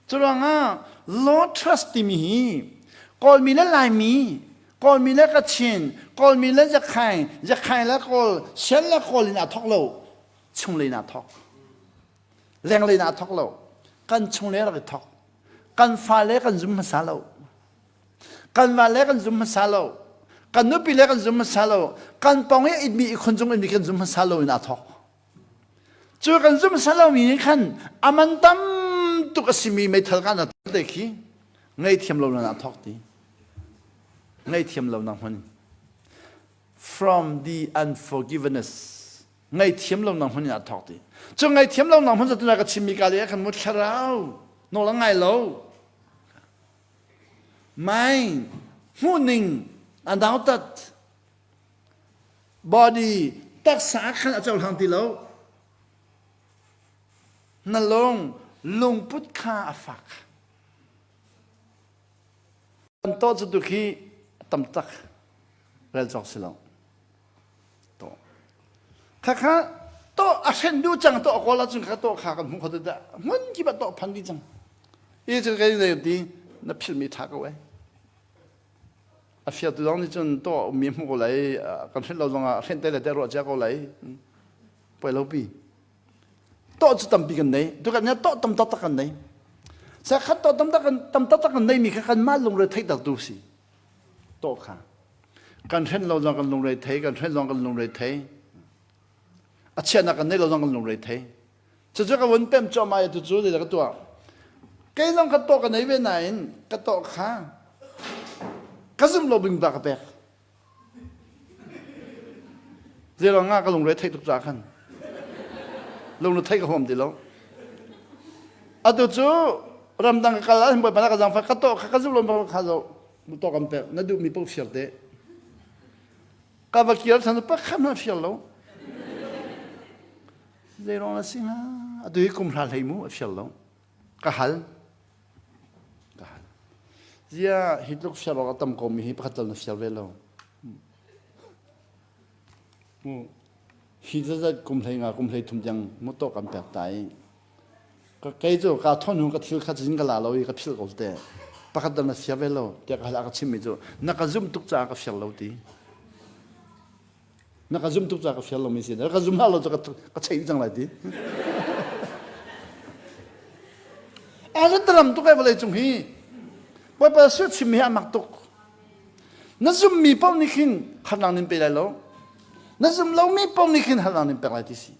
S1: Curuangah law trust timi hi Kawlmi le Laimi, Kawlmi le Kachin, Kawlmi le Zakhain, Zakhain le Kawl, Shan le Kawl in aa thawk lo, chunglei in aa thawk. Lenglei in aa thawk lo. Kan chunglei rak i thawk. Kan fale kan zum hmasa lo. Kan va le kan zum hmasa lo. Kan nupi le kan zum hmasa lo. Kan pawng i itmi ikhun cung in kan zum hmasa lo in aa thawk. Cu kan zum hmasa lomi nih khan aman tam tuk a simi meithal kan te khi ngaihthiam lo na thawk ti. Ngaihthiam lo nak hmun. From the unforgiveness. Ngaihthiam lo nak hmun in aa thawk ti. Cu ngaihthiam lo nak hmun cu tuna ka chimmi ka le kan mu thlarau nawl a ngai lo. Mind, hmuhning a nautat. Body, taksa khan a cohlang ti lo. Na lung, lungput kha a fak. Kan tawh cu tu khi tam tak rel cawk si lo. To. Khakha to a hren du cang to a kawl ahcun kha to kha kan hmuh kho dah hmun kip ah to phan di cang. I cu kai zei ti na philmi tha ko ai. A fiatu zong nih cun tawh ummi hmu ko lai, kan hrinh lo zongah hrinh te le te ruah cia ko lai. Poi lo pi. Tawh cu tampi kan nei. Tu kan tawh tam taktak kan nei. Sa khat tawh tam tak tam taktak kan nei mi kha kan mah lungre theih tak tu si. Tawh kha. Kan hren lo zong kan lungre thei, kan hren zong kan lungre thei. A chiahnak kan nei lo zong kan lungre thei. Cucu ka vun pem cuahmah i tucu zeidah ka tuah? Kei zong ka tawh ka nei ve nain ka tawh kha ka zumh lo bing ba ka pek. Zeiruang ah ka lungre theih tuk caah khan lungre theih ka huam ti lo. Atu cu ramdang ka kal ah bawipa na ka zaangfah ka tawh kha ka zumh lo bang kha zo tawh kan pek na duhmi paoh fir te. Ka va kir than pakhat hmanh fir lo. Zeiruang na si hnga? Atu hi kum hra hlei mu a fial lo. Ka hal. Ka hal. Zia hi tluk fial awk a tam ko mi hi pakhat tal na fial ve lo. Mu hi zazat kum hlei nga kum hlei thum tiang mu to kan pek ta i ka kei cu ka thon hu ka thil kha cin ka la lo i ka phil ko te pakhat dal na fial ve lo tiah ka hal a ka chim mi cu na ka zum tuk caah ka fial lo ti Na ka zum tuk caah ka fial lomi si. Na ka zum hlah lo cu ka cheih cang lai ti. A ram tuk ai vawlei cung hi. Bawipa suat chimmi hi a mak tuk. Na zummi paoh nih khin harnak nin pe lai lo. Na zum lomi paoh nih khin harnak nin pek lai ti si.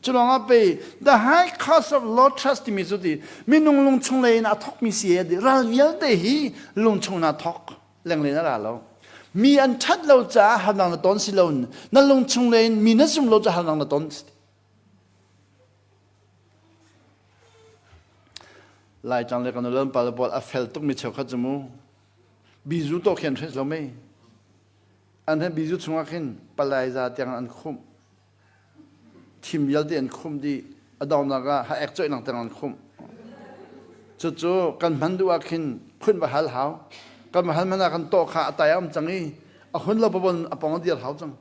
S1: Cu lawngah pei the high cost of low trust timi cu ti minung lungchung lei in a thawkmi si e ral vialte hi lungchung in a thawk. Lenglei na ra lo. Mi an ṭhat lo caah harnak na ton si lo na lungchung lei in mi na zum lo caah harnak na ton. Laitlang le kan ulon pa pawl a fel tukmi cheukhat cu mu bizu to khian hres lo mei an he bizu chungah khin palai za tiang an khumh Thim vialte an khumh dih. A donghnak ah ha ek coihnak tiang an khumh. Cucu kan hman duh ah khin phun va hal hau. Kan va hal hmanh ah kan tawh kha a tai a um cang i a hun lo pabon a pong a dir hau cang.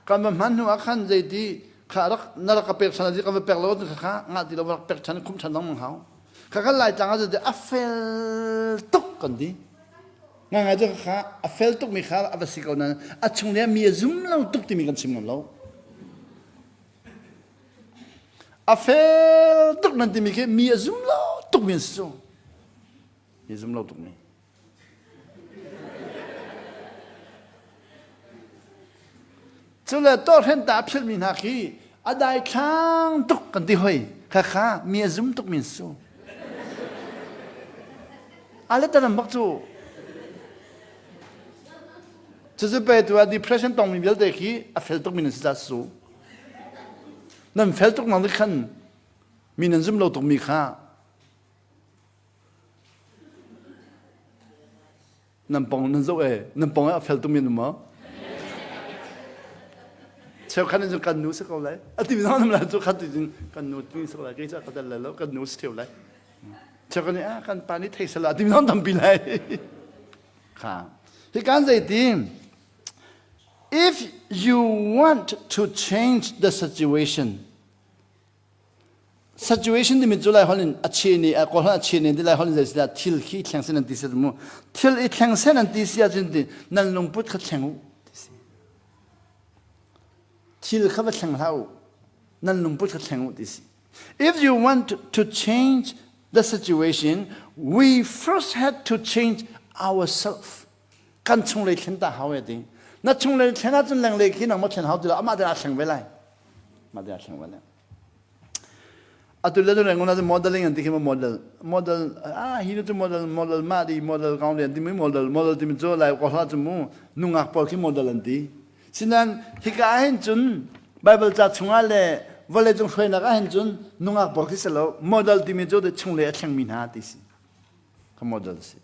S1: Kan va hman hnu ah khan zeiti kha rak na rak ka pek chan a kan va pek lo kha kha ngah ti lo rak pek chan khumh chan lengmang hau. Kha kan Laitlang ah a fel tuk kan ti. Ngangai cu kha a fel tukmi kha a va si ko nain a chung le mi a zum lo tuk timi kan chim ngam lo. A fel tuk nan timi khi mi a zum lo tukmi an si cu. Mi zum lo tukmi. Cu le tawhrenta a philhmi hna khi a daithlang tuk kan ti hoi. Khakha mi a zum tukmi an si cu. A le tanam bak cu. Cucu pe tu ah depression tongmi vialte khi a fel tukmi nan si ta su. Nan fel tuk nang khan mi nan zum lo tukmi kha nan pong nan zoh e nan pong a fel tukmi nan maw cheukhat in cun kan nu si ko lai a ti mi nam lai cu khat ti cun kan nu ti si ko lai kei cu ka dal lai lo kan nu si theu lai cheukhat nih ah kan pa nih thei sala ti mi tampi lai kha hi kan zei ti if you want to change the situation Situation timi cu lai holh in a che ni a kawl a che ni ti lai holh in zei si thil khi thleng sen an ti si mu thil i thleng sen an ti si ahcun ti nan lungput kha thleng u ti si thil kha va thleng hlah u nan lungput kha thleng u ti si if you want to change the situation we first had to change ourselves kan chunglei thlen ta hau e ti na chunglei thlen ahcun lenglei khi nangmah thlen hau ti lo amah te aa thleng ve lai mah te aa thleng ve lai atu le tu ngona modeling an ti khi model model ah hi cu model model ma di model kaung lian ti mi model model ti mi cu lai ko hla cu mu nungak pawl khi model an ti sinan hika ah hin cun bible ca chungah le vawlei cung hruainak ah hin cun nungak pawl khi si lo model ti mi cu chung le a thleng mi hna ti si ka model si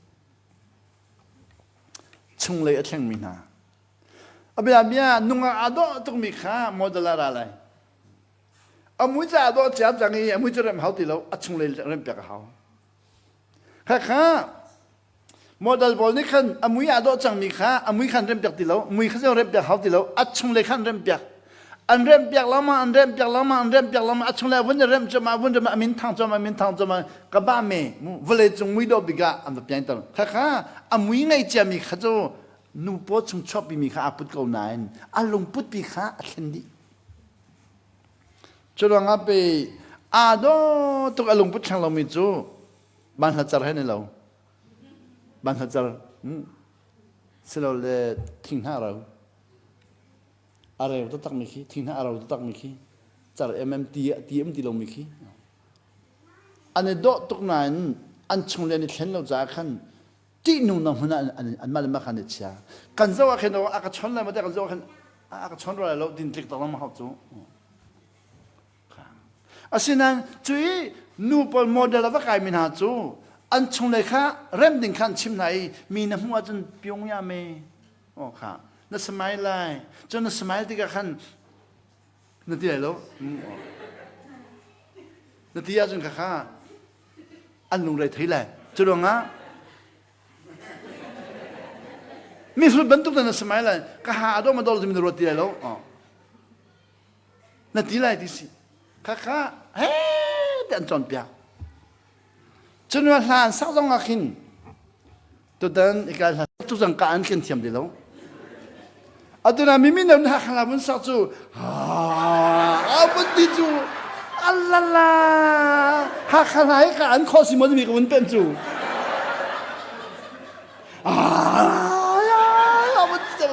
S1: Chunglei a thlengmi hna. A bia bia nungak aa dawh tukmi kha model ah ra lai. A mui ca aa dawh ciam cang i a mui cu rem hau ti lo, a chunglei rem piak a hau. Khakha model pawl nih khan a mui aa dawh cangmi kha a mui khan rem piak ti lo, mui kha cu rem piak hau ti lo, a chunglei khan rem piak. An remh piak lama, an remh piak lama, an remh piak lama, a chung le vun remh cuahmah, vun remh a min thang cuahmah, min thang cuahmah, ka ba me, vawlei cung mui dawh bik ah an va piangter. Khakha, a mui ngei ciami kha cu nu paw chung chuahpimi kha aa put ko nain a lungput pi kha a thlen dih. Cu ruangah pe aa dawh tuk a lungput thleng lomi cu banhla car he ni lo. Banhla car silole thinghnah ro. A reu taktakmi khi thinghnah a ro taktakmi khi car mm ti ti um ti lomi khi an i dawh tuk nain an chung le an i thlen lo caah khan ṭihnung na hmun ah anmah le mah khan i chia. Kan zoh ah khin a ka chon lai maw kan zoh ah khin a ka chon rua lai lo din tlik tak lengmang hau cu. Asinain cui nu pawl model a va kaimi hna cu an chunglei kha rem ding kha an chim hna i mi na hmuh ahcun pyung ya me oh kha na smile lai cun na smile tikah khan na ti lai lo na ti ahcun kha kha an lungre thei lai cu ruangah mihrut bantuk na smile lai ka ha a dawm a dol timi na ruat ti lai lo na ti lai ti si kha kha he te an cawnpiak cun hla an sak zong ah khin tutan ikai hla tu zang ka an khin thiam ti lo atu na mimi na na khla bun sak cu ha bun ti cu alala ha khla hi ka an kho si mo mi ka bun pen cu ah bun ti cu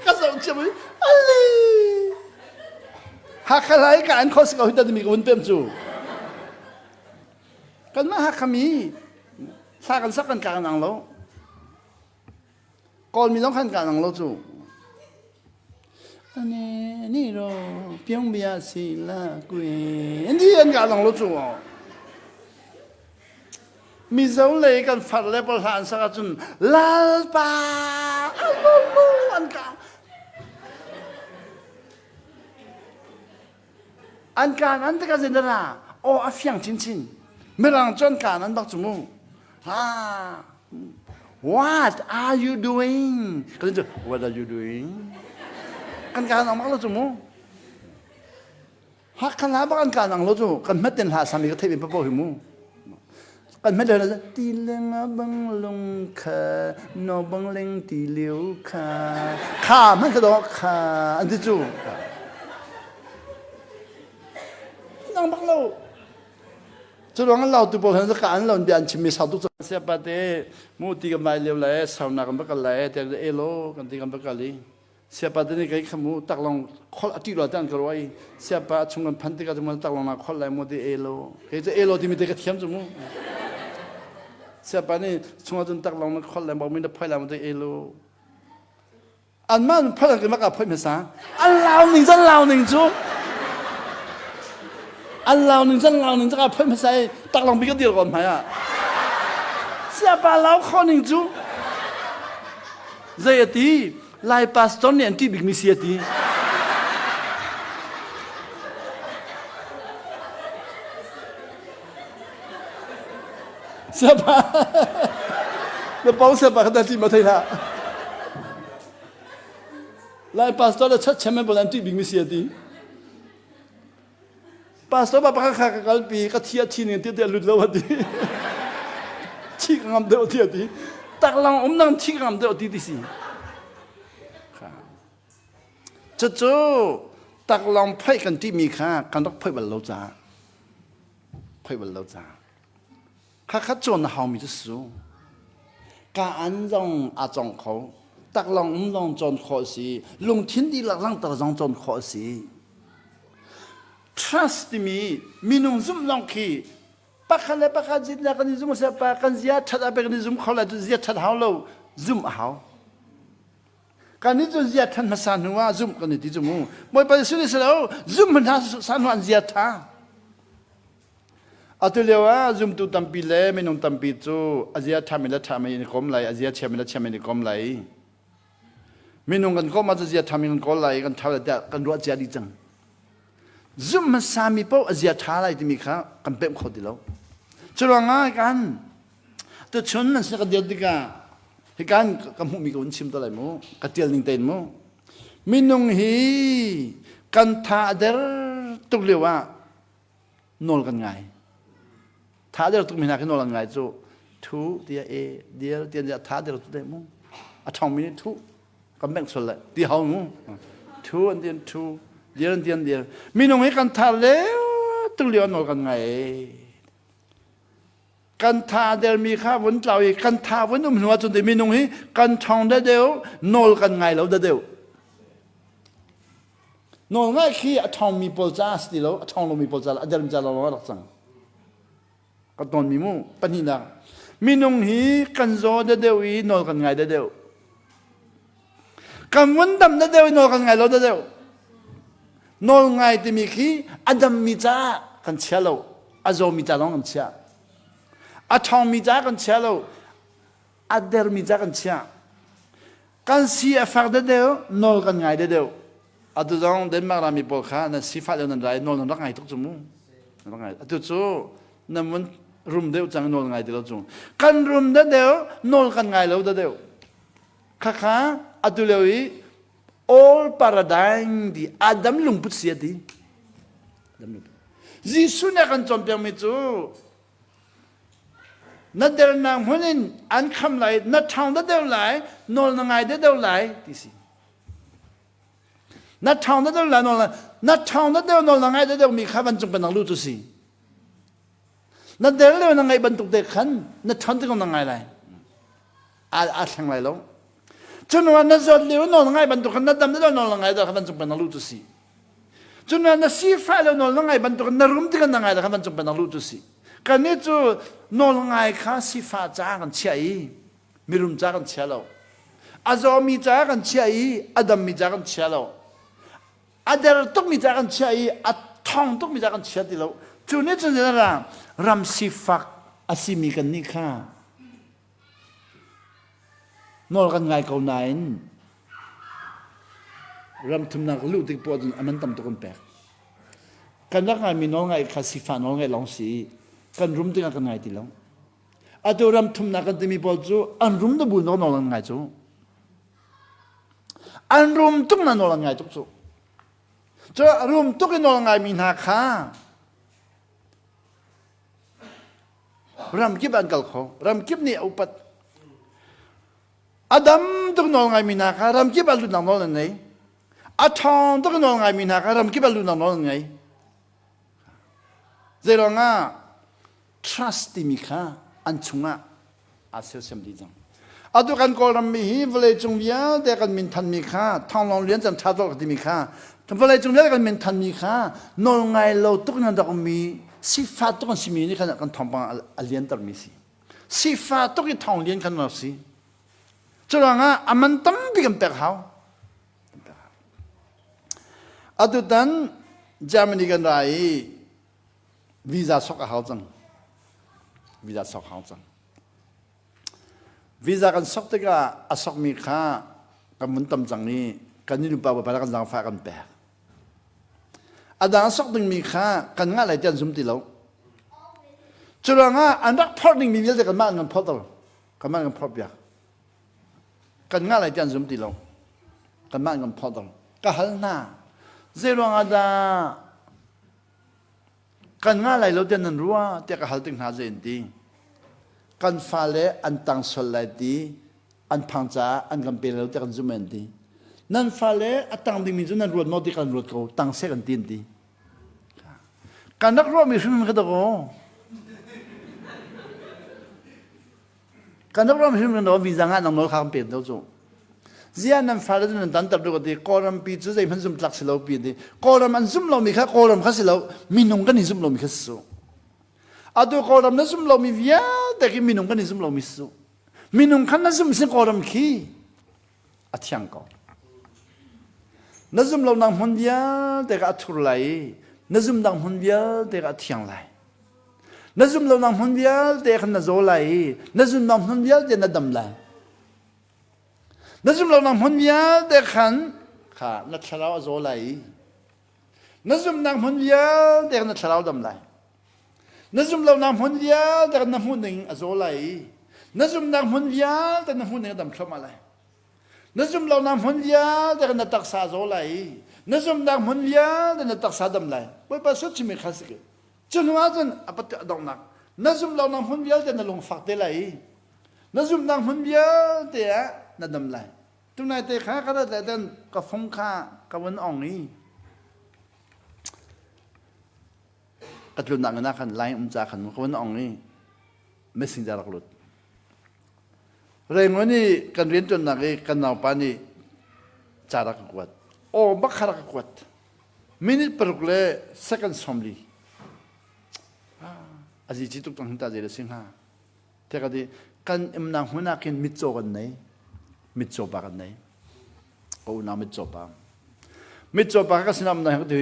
S1: ka zo chiam ali ha khla hi ka an kho si ko hi ta mi ka bun pem cu kan mah Hakha mi thla kan sak kan ka nang lo Kawlmi zong khan ka nang lo cu ane ni ro pyong bia si la kui ndi an ka nang lo cu Mizo lei kan far le pawl hla an sak ahcun lalpa alu an ka An kaan an tikah zeidah aw a fiang chinchin. Mirang cu an kaan an bak cu mu. Ha What are you doing? Kan cu what are you doing? Kan kaan ang bak lo cu mu. Hakha hla bak an kaan ang lo cu kan hmet ten hla sami ka theih papo hi mu. Kan hmet le ti leng a bang lung kha no bang leng ti liu kha kha man kha do kha an ti cu. Nang bak lo. Cu ruang an lautu pawl han ka an lo bia an chimmi sau tuk sia pa te mu ti kan vai lio le sauna kan va kal le te elo kan ti kan va kal i siapa te nih kei khamu taklong khol ati lo te an ka ruai siapa chung kan phan tikah cu taklong na khol lai mu ti elo kei cu elo timi te ka thiam cu mu siapa nih chung ah cun taklong na khol lai mi na phoi lai mu ti elo Anmah phal an maka phoi hmasa. An lau ning zan lau ning cu. An lau ning zan lau ning zaka phoi hmasa i taklong bi ka dir kon hmai ah. Siapa lau kho ning cu. Zei a ti? Lai pastor nih an ṭih bikmi si a ti. Siapa? Na pau siapa kha ti ma thei hlah. Lai pastor le church chairman pawl an ṭih bikmi si a ti. Pastor pa pakhat kha ka kalpi ka thi a thi ning ti ti a lut lo a ti. Thi ka ngam deuh ti a ti. Taklang um nang thi ka ngam deuh ti ti si. Cucu taklawng phoih kan timi kha kan rak phoih bal lo caah phoih bal lo caah khakha cawn na haumi cu su ka an zong aa cong kho taklawng um zong cawn khawh a si lungthin dihlak langhter zong cawn khawh a si trust timi minung zumh zong khi pakhat le pakhat zitnak kan i zum a si pa kan zia ṭhat a pe kan i zum kho lai cu zia ṭhat hau lo zumh a hau Kan nih cu zia ṭhan hmasa hnu ah zumh kan i ti cu mu. Bawipa Jesuh nih si lo, zumh hmasa hnu ah an zia ṭha. Atu lio ah zumtu tampi le minung tampi cu a zia ṭhami le ṭhami in i kom lai, a zia chiami le chiami in i kom lai. Minung kan kom ah cu zia ṭhami kan kawl lai, kan ṭha lai tiah kan ruah cia dih cang. Zumh hmasami paoh a zia ṭha lai timi kha kan pemh kho ti lo. Cu ruangah kan Tuchun nan sin ka dir tikah hikan ka hmuhmi ka vun chim te lai mu ka tial ning tein mu. Minung hi kan tha a der tuk lio ah nawl kan ngai. Tha der tuk mi hna khi nawl an ngai cu thu tiah e dir tiah tha der tu deh mu. A ṭhawng mi nih thu kan bengh sual lai ti hau mu. Thu an tian thu dir an tian dir. Minung hi kan tha le tuk lio nawl kan ngai. Kan tha dermi kha vun tlau i kan tha vun um hnu ahcun minung hi kan ṭhawng da deuh nawl kan ngai lo da deuh. Nawl ngai khi a ṭhawngmi pawl caah si ti lo, a ṭhawng lomi pawl caah a dermi caah lawng a rak cang. Ka tawnmi mu pahnihnak. Minung hi kan zaw da deuh i nawl kan ngai da deuh. Kan vun dam da deuh i nawl kan ngai lo da deuh. Nawl ngai timi khi a dammi caah kan chia lo, a zawmi ca lawng kan chia. A ṭhawngmi caah kan chia lo, a dermi caah kan chia. Kan si a fak deuh nawl kan ngai deuh. Atu zong Denmark rami pawl kha nan sifah lio nan ra i nawl nan rak ngai tuk cu mu. Rak ngai. Atu cu nan vun rum deuh cang nawl ngai ti lo cu. Kan rum deuh nawl kan ngai lo deuh. Khakha atu lio i all paradigm di Adam lungput si a ti. Adam lungput. Jesuh nih a kan cawnpiakmi cu Na dernak hmun in an kham lai, na ṭhang deuh lai, nawl na ngai deuh lai ti si. Na ṭhang deuh lai, nawl na ṭhang deuh nawl na ngai deuh mi kha vancung pennak lu cu si. Na der lio na ngaih bantuk te khan na ṭhan tikah na ngai lai. Aa aa thleng lai lo. Cun na zawt lio nawl na ngai bantuk khan na dam lio nawl na ngai deuh kha vancung pennak lu cu si. Cun na sifah le nawl na ngai bantuk na rum tikah na ngai le kha vancung pennak luh cu si. Kannih cu nawl ngai kha sifah caah kan chiah i mirum ca kan chia lo. A zawmi caah kan chiah i a dammi ca kan chia lo. A der tukmi ca kan chiah i a thong tukmi ca kan chia ti lo. Cu nih cun ram sifak a simi kannih kha Nawl kan ngai ko nain ram thumnak luh tik poah cun a man tam tuk an pek. Kan rak ngaimi nawl ngaih kha sifah nawl ngaih lawng si i kan rum tikah kan ngai ti lo. Atu ram thumnak kan timi pawl cu an rum na bu nawl nawl an ngai cu. An rum tuk na nawl an ngai tuk cu. Cu rum tuk i nawl ngaimi hna kha Ramkip an kal kho. Ramkip nih a upat. A dam tuk nawl ngaimi hna kha ramkip ah lutnak nawl an ngei. A ṭhawng tuk nawl ngaimi hna kha ramkip ah lutnak nawl an ngei. Zeiruangah trust timi kha an chungah aa sersiam dih cang. Atu kan Kawlram mi hi vawleicung vialte kan min thanmi kha Thanglawng lian can ṭha tuk timi kha vawleicung vialte kan min thanmi kha nawl ngai lo tuk in an rak ummi sifah tuk an simi nih khan kan thawngpang a liantermi si. Sifah tuk i thawng lian khan rak si. Curuangah a man tampi kan pek hau. Atutan Germany kan ra i visa sok a hau cang. Visa sok hau cang. Visa kan sok tikah a sokmi kha kan vun tam cang i kan nupa pa kan zaangfah kan pek. A dang sok dingmi kha kan ngah lai ti an zum ti lo. Curuangah an rak phorh dingmi vialte kanmah an kan phorhter. Kanmah an kan phorhpiak. Kan ngah lai ti an zum ti lo. Kanmah an kan phorhter. Ka hal hna. Zeiruangah dah Kan ngah lai lo tiah nan ruah tiah ka hal tik hna zei an ti. Kan fale an tang sual lai ti an phang caah an kan pe lo tiah kan zumh an ti. Nan fale a tang dingmi cu nan ruat maw ti kan ruat ko tang seh kan ti an ti. Kan rak ruahmi hrim ka dakaw. Kan rak ram hrim ro visa ngah nang nawl kha kan pek do cu. Zia nan fale nan tan tar du ti Kawlram pi cu zeihmanh zum tlak si lo pi ti Kawlram an zum lomi kha Kawlram kha si lo minung kan i zum lomi kha si su. Atu Kawlram na zum lomi vialte khi minung kan i zum lomi si su. Minung khan na zum sin Kawlram khi a thiang ko. Na zum lo nang hmun vialte kha a thur lai i na zum dang hmun vialte kha a thiang lai. Na zum lonak hmun vialte khan na zaw lai i na zumnak hmun vialte na dam lai. Na zum lonak hmun vialte khan kha na thlarau a zaw lai i na zumnak hmun vialte khan na thlarau dam lai. Na zum lonak hmun vialte khan na hmuh ning a zaw lai i na zumnak hmun vialte na hmuh ning a dam thluahmah lai. Na zum lonak hmun vialte kha na taksa zaw lai i na zumnak hmun vialte na taksa dam lai. Bawipa sut chimmi kha si ke. Cu hnu ahcun a pat a donghnak na zum lonak hmun vialte na lungfak te lai i na zumnak hmun vialte ah na dam lai. Tunai te kha ka rat le ka fung kha ka vun ong i ka tlunnak na khan line um ca khan ka vun ong i messenger rak lut. Rengon i kan rianṭuannak i kan naupa nih ca rak ka kuat. Aw bak kha rak ka kuat. Minute paruk le second 40. A zici tuk tang hinta zei da si hnga. Te ka ti kan imnak hmun ah khin mitcaw kan nei. Mitcaw pa kan nei. Ka unau mitcaw pa. Mitcaw pa ka sinam na hek ti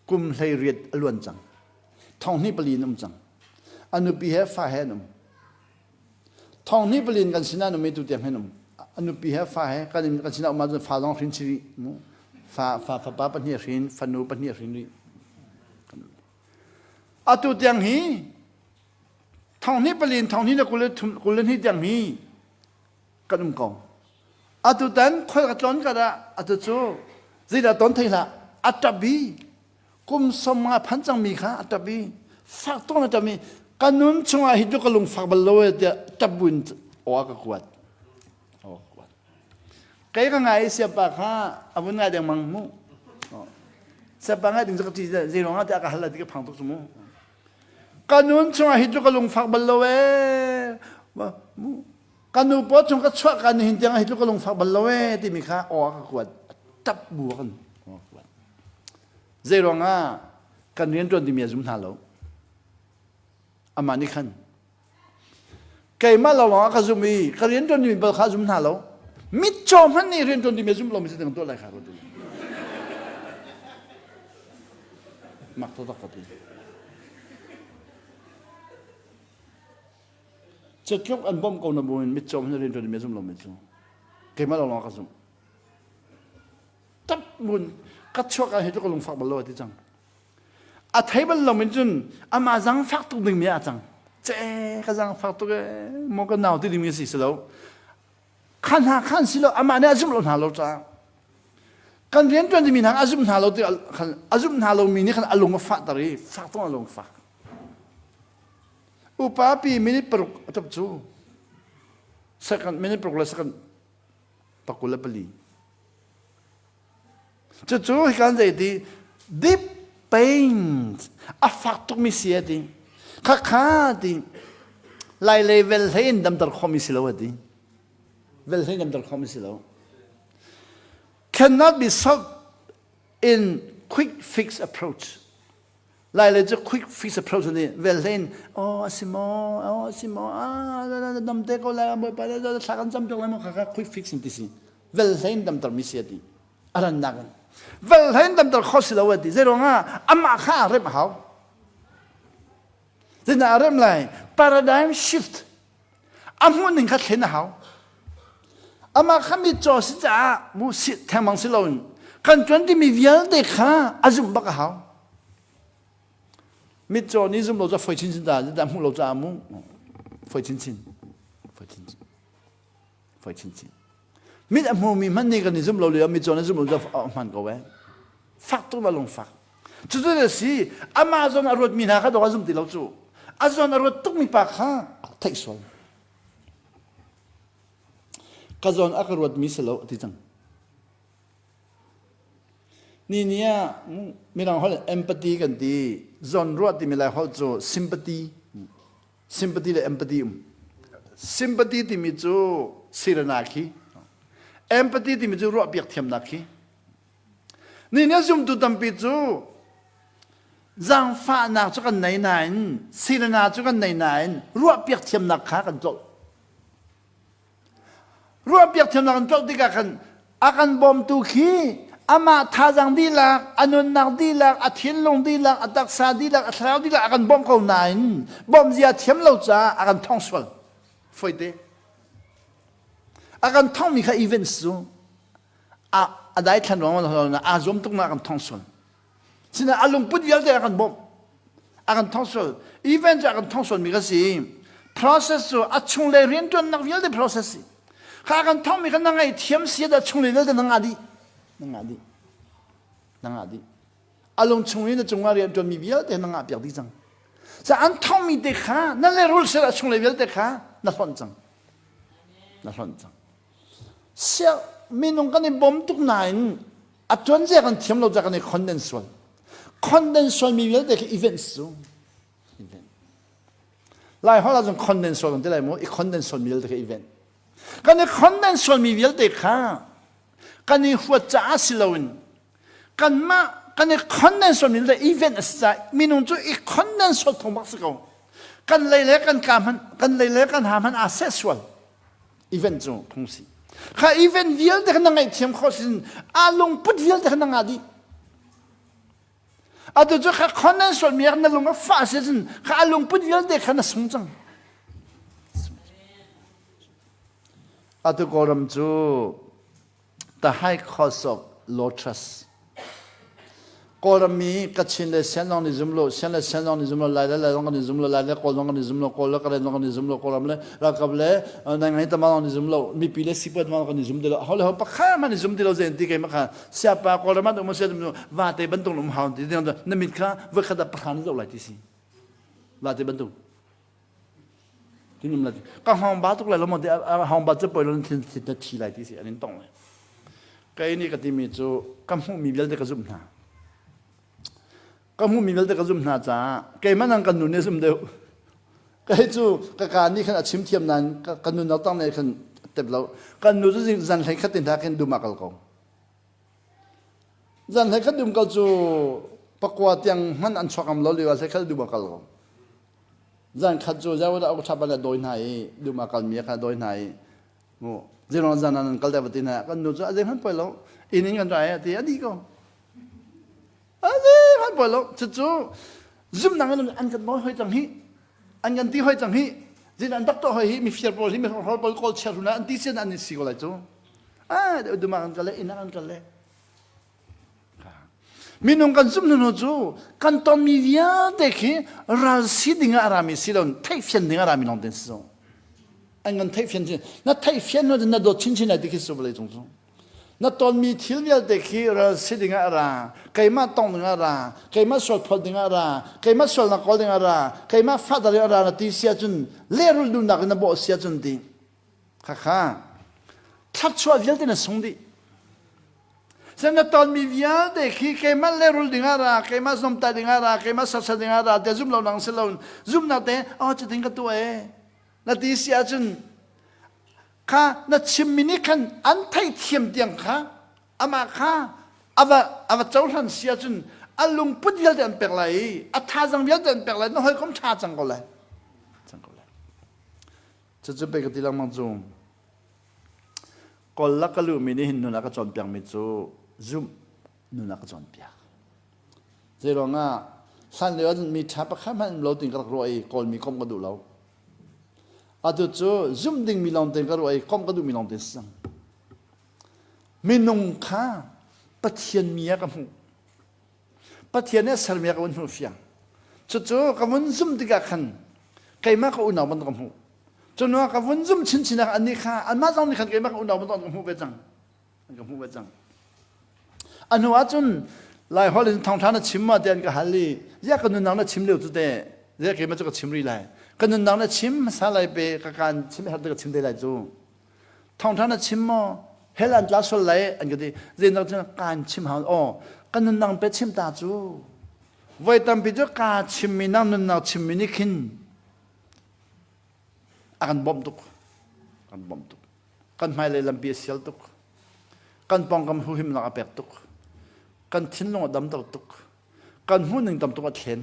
S1: kum hlei riat a luan cang. Thong hnih pali in um cang. A nupi he fa he an um. Thong hnih palin kan sinah numi tu tiang hin um. A nupi he fa he kan kan sinah um ahcun fa zong hrin si rih. Fa fa fapa pahnih hrin, fanu pahnih hrin rih. Atu tiang hi thong hnih palin thong hnih le kul le thum kul le hnih tiang hi kan um ko. Atu tan khoi ka tlon ka dah atu cu zeidah ton thei hlah a ṭap i kum som nga phan cangmi kha a ṭap i fak tuk na ṭap i ka nun chungah hi cu ka lung fak bal lo e tiah ṭap buin aw a ka kuat aw ka kuat kei ka ngai i siapa kha a vun ngai dengmang mu siapa ngai ding cu ka ṭi zei ruangah tiah ka hal lai ti ka phang tuk cu mu ka nun chungah hi cu ka lung fak bal lo e mu ka nu paw chung ka chuah ka nihin tiang hi cu ka lung fak bal lo e timi kha aw a ka kuat ṭap bu a kan kuat Zei ruangah kan rianṭuan timi a zum hna lo. Amah nih khan keimah lo lawngah ka zum i ka rianṭuan timi bal kha a zum hna lo. Mitcaw hmanh nih rianṭuan timi a zum lomi cu tuah lai kha ruat Mak taktak ka ti. Cutluk an bawmh ko na buin mitcaw hmanh rianṭuan timi a zum lomi cu keimah lo lawngah ka zumh. Tap mun ka chuak ah hi cu ka lungfak bal lo a ti cang. A thei bal lo min cun amah zangfak tuk ding mi a cang. Ce ka zangfak tuk e maw ka nau ti ding mi si si lo. Kha hna khan si lo amah nih a zumh lo hna lo caah kan rian ṭuan dimi hna a zumh hna lo ti a zumh hna lo mi nih khan a lung a fahter i fak tuk a lung fak. Upa pi minute paruk a ṭap cu second minute paruk le second 24. Cucu hikan zei ti deep pain a fak tukmi si a ti. Khakha ti lai lei vel hlei in damter khomi si lo a ti. Vel hlei in damter khomi si lo. Cannot be solved in quick fix approach. Lai le cu quick fix approach nih vel hlei in oh a si maw oh a si maw ah dam te ko lai bawipa thla kan cam tuk lai maw kha quick fix in ti si vel hlei in damter mi si a ti a rannak in vel hlei in damter kho si lo a ti zei ruangah amah kha a remh hau zeidah a remh lai paradigm shift a hmuh ning kha thlen a hau amah kha mi caw si caah mu si thengmang si loin kan tuan timi vialte kha a zumh bak a hau mitcaw nih zum lo cu foi chinchin ta dah hmuh lo caah mu foi chinchin foi chinchin foi chinchin mit a hmumi hmanh nih kan i zum lo lio mitcaw nih zum lo cu a hman ko eh fak tuk la lung fak cucu a si amah zawn a ruatmi hna kha dawh a zum ti lo cu a zawn a ruat tukmi pa kha theih sual ka zawn a ka ruatmi si lo a ti cang ni ni ah mirang holh empathy kan ti zawn ruah timi lai holh cu sympathy sympathy le empathy um sympathy timi cu sirana khi empathy timi cu ruah piak thiamnak khi Ni nih zumtu tampi cu zaangfahnak cu kan nei nain silana cu kan nei nain ruahpiak thiamnak kha kan tlolh. Ruahpiak thiamnak kan tlolh tikah khan a kan bawmtu khi amah thazaang dihlak, a nunnak dihlak, a thinlung dihlak, a taksa dihlak, a thlarau dihlak a kan bawmh ko nain bawmh zia thiam lo caah a kan thong sual. Foite. A kan thongmi kha events cu a a daithlan ruang aa zuam tuk na kan thong sual sina a lungput vialte a kan bawmh a kan thong sual event cu a kan thong sual mi ka si process cu a chunglei riantuannak vialte process si. Kha kan thongmi kha na ngaihthiam si dah chunglei vialte na ngah dih. Na ngah dih. Na ngah dih. A lung chung i na cungah rian ṭuanmi vialte na ngah piak dih cang. Ca an thongmi te kha na lehrul sel a chunglei vialte kha na hlonh cang. Na hlonh cang. Sia minung kan i bawm tuk nain a tuan zia kan thiam lo ca kan i khonden sual. Khonden sualmi vialte khi events cu event. Lai holh ahcun khonden sual kan ti lai mu i khonden sualmi vialte khi event. Kan i khonden sualmi vialte kha kan i huat caah si loin kanmah kan i khonden sualmi vialte event a si caah minung cu i khonden sual phung bak si ko. Kan lei le kan ka hmanh kan lei le kan ha hmanh aa seh sual. Event cu phung si. Kha event vialte kha na ngaihthiam khawh sin aa lungput vialte kha na ngah dih. Atu cu kha khonan sualmi ah na lung a fah si cun kha a lungput vialte kha na sung cang. Atu Kawlram cu the high cost of low trust. Kawlram mi Kachin le Shan zong nih zum lo, Shan le Shan zong nih zum lo, Lai le Lai zong kan i zum lo, Lai le Kawl zong kan i zum lo, Kawl le Karen zong kan i zum lo, Kawlram le ralkap le nai ngai tama zong nih zum lo, mipi le sipuat zong kan i zum ti lo, ho le ho pakhat hmanh i zum ti lo zein ti keimah kha siapa Kawlram ah um sia vate bantuk um hau ti na mit kha voikhat ah pahra na zoh lai ti si vate bantuk tin um lai ka hong ba tuk lai lo mo ti a hong ba cu poi lo thin na thi lai ti si an in tong lai kei nih ka timi cu ka hmuhmi vialte ka zumh hna ka hmuhmi vialte ka zumh hna caah keimah nang kan nu nih a zum deuh kei cu ka ka nih khan a chim thiam nain ka nu nak tang nih khan tep lo kan nu cu zan hlei khat tin hna khin dum ah kal ko zan hlei khat dum kal cu pakua tiang hman an chuak ngam lo lio hlei khat dum ah kal ko zan khat cu zewo dah thap an dawi hna i dum ah kal mi kha dawi hna i mu zero zan an kal deuh ti na kan nu cu a zei hman poi lo inn in kan rai ti a di ko a zei hman poi lo cucu zumnak in an kan nawi hoi cang hi an kan ti hoi cang hi zin an dak to hoi hi mi fiar pawl hi mi hrokhrawl pawl kawl chia runa an ti sian an si ko lai cu a duma kan kal le inn ah kan kal le Minung kan zumh hnu cu kan tonmi vialte khi ral si ding ah a rami si lo theihfian ding a rami lawng te si zo. An kan theihfian chin na theihfian hnu na dawt chinchin lai ti khi su vawlei cung cu. Na tonmi thil vialte khi ral si ding ah a ra, keimah tong ding ah a ra, keimah sual phawt ding ah a ra, keimah sualnak kawl ding ah a ra, keimah fahter ding ah a ra na ti si ahcun lehrulh duhnak in na bawh si ahcun ti. Khakha thluachuah vialte na sung dih. Sen na tonmi vialte khi keimah lehrul ding ah ra, keimah zomtai ding ah ra, keimah sersiam ding ah ra tiah zum lo nang si lo zumnak te oh cutin ka tuah e na ti si ahcun kha na chimmi nih khan an theihthiam tiang kha amah kha ava ava cohlan si ahcun a lungput vialte an pek lai i a thazang vialte an pek lai na hawikom ṭha cang ko lai cang ko lai Cucu pei ka ti lengmang cu. Kawl lak ka luhmi nih hin nun a ka cawnpiakmi cu zumh nun a ka cawnpiak. Zei ruangah hlan lio ahcun mi ṭha pakhat hmanh um lo tin ka rak ruah i Kawlmi komh ka duh lo. Atu cu zumh dingmi lawng tein ka ruah i komh ka duhmi lawng tein si cang. Minung kha Pathian mi ah ka hmuh. Pathian nih a sermi ah ka vun hmuh fiang. Cucu ka vun zumh tikah khan keimah ka unau bantuk ka hmuh. Cu hnu ah ka vun zumh chinchin ah annih kha anmah zong nih khan keimah ka unau bantuk an ka hmuh ve cang. An ka hmuh ve cang. A hnu ah cun Lai holh in thawngṭha na chim ma ti an ka hal i ziah ka nunnak na chim lio cu teh ziah keimah cu ka chim rih lai ka nunnak na chim hmasa lai pe ka kaan chim herh te ka chim te lai cu Thawngṭha na chim maw? Hell an tla sual lai an ka ti. Zeinak cun kaan chim hau. Aw, ka nunnak pe chim ta cu. Voi tampi cu kaa chimmi nang nunnak chimmi nih khin a kan bawmh tuk. Kan bawmh tuk. Kan hmailei lampi a sial tuk. Kan pawngkam huhimnak a pek tuk. Kan thinlung a damter tuk. Kan hmuhning tam tuk a thlen.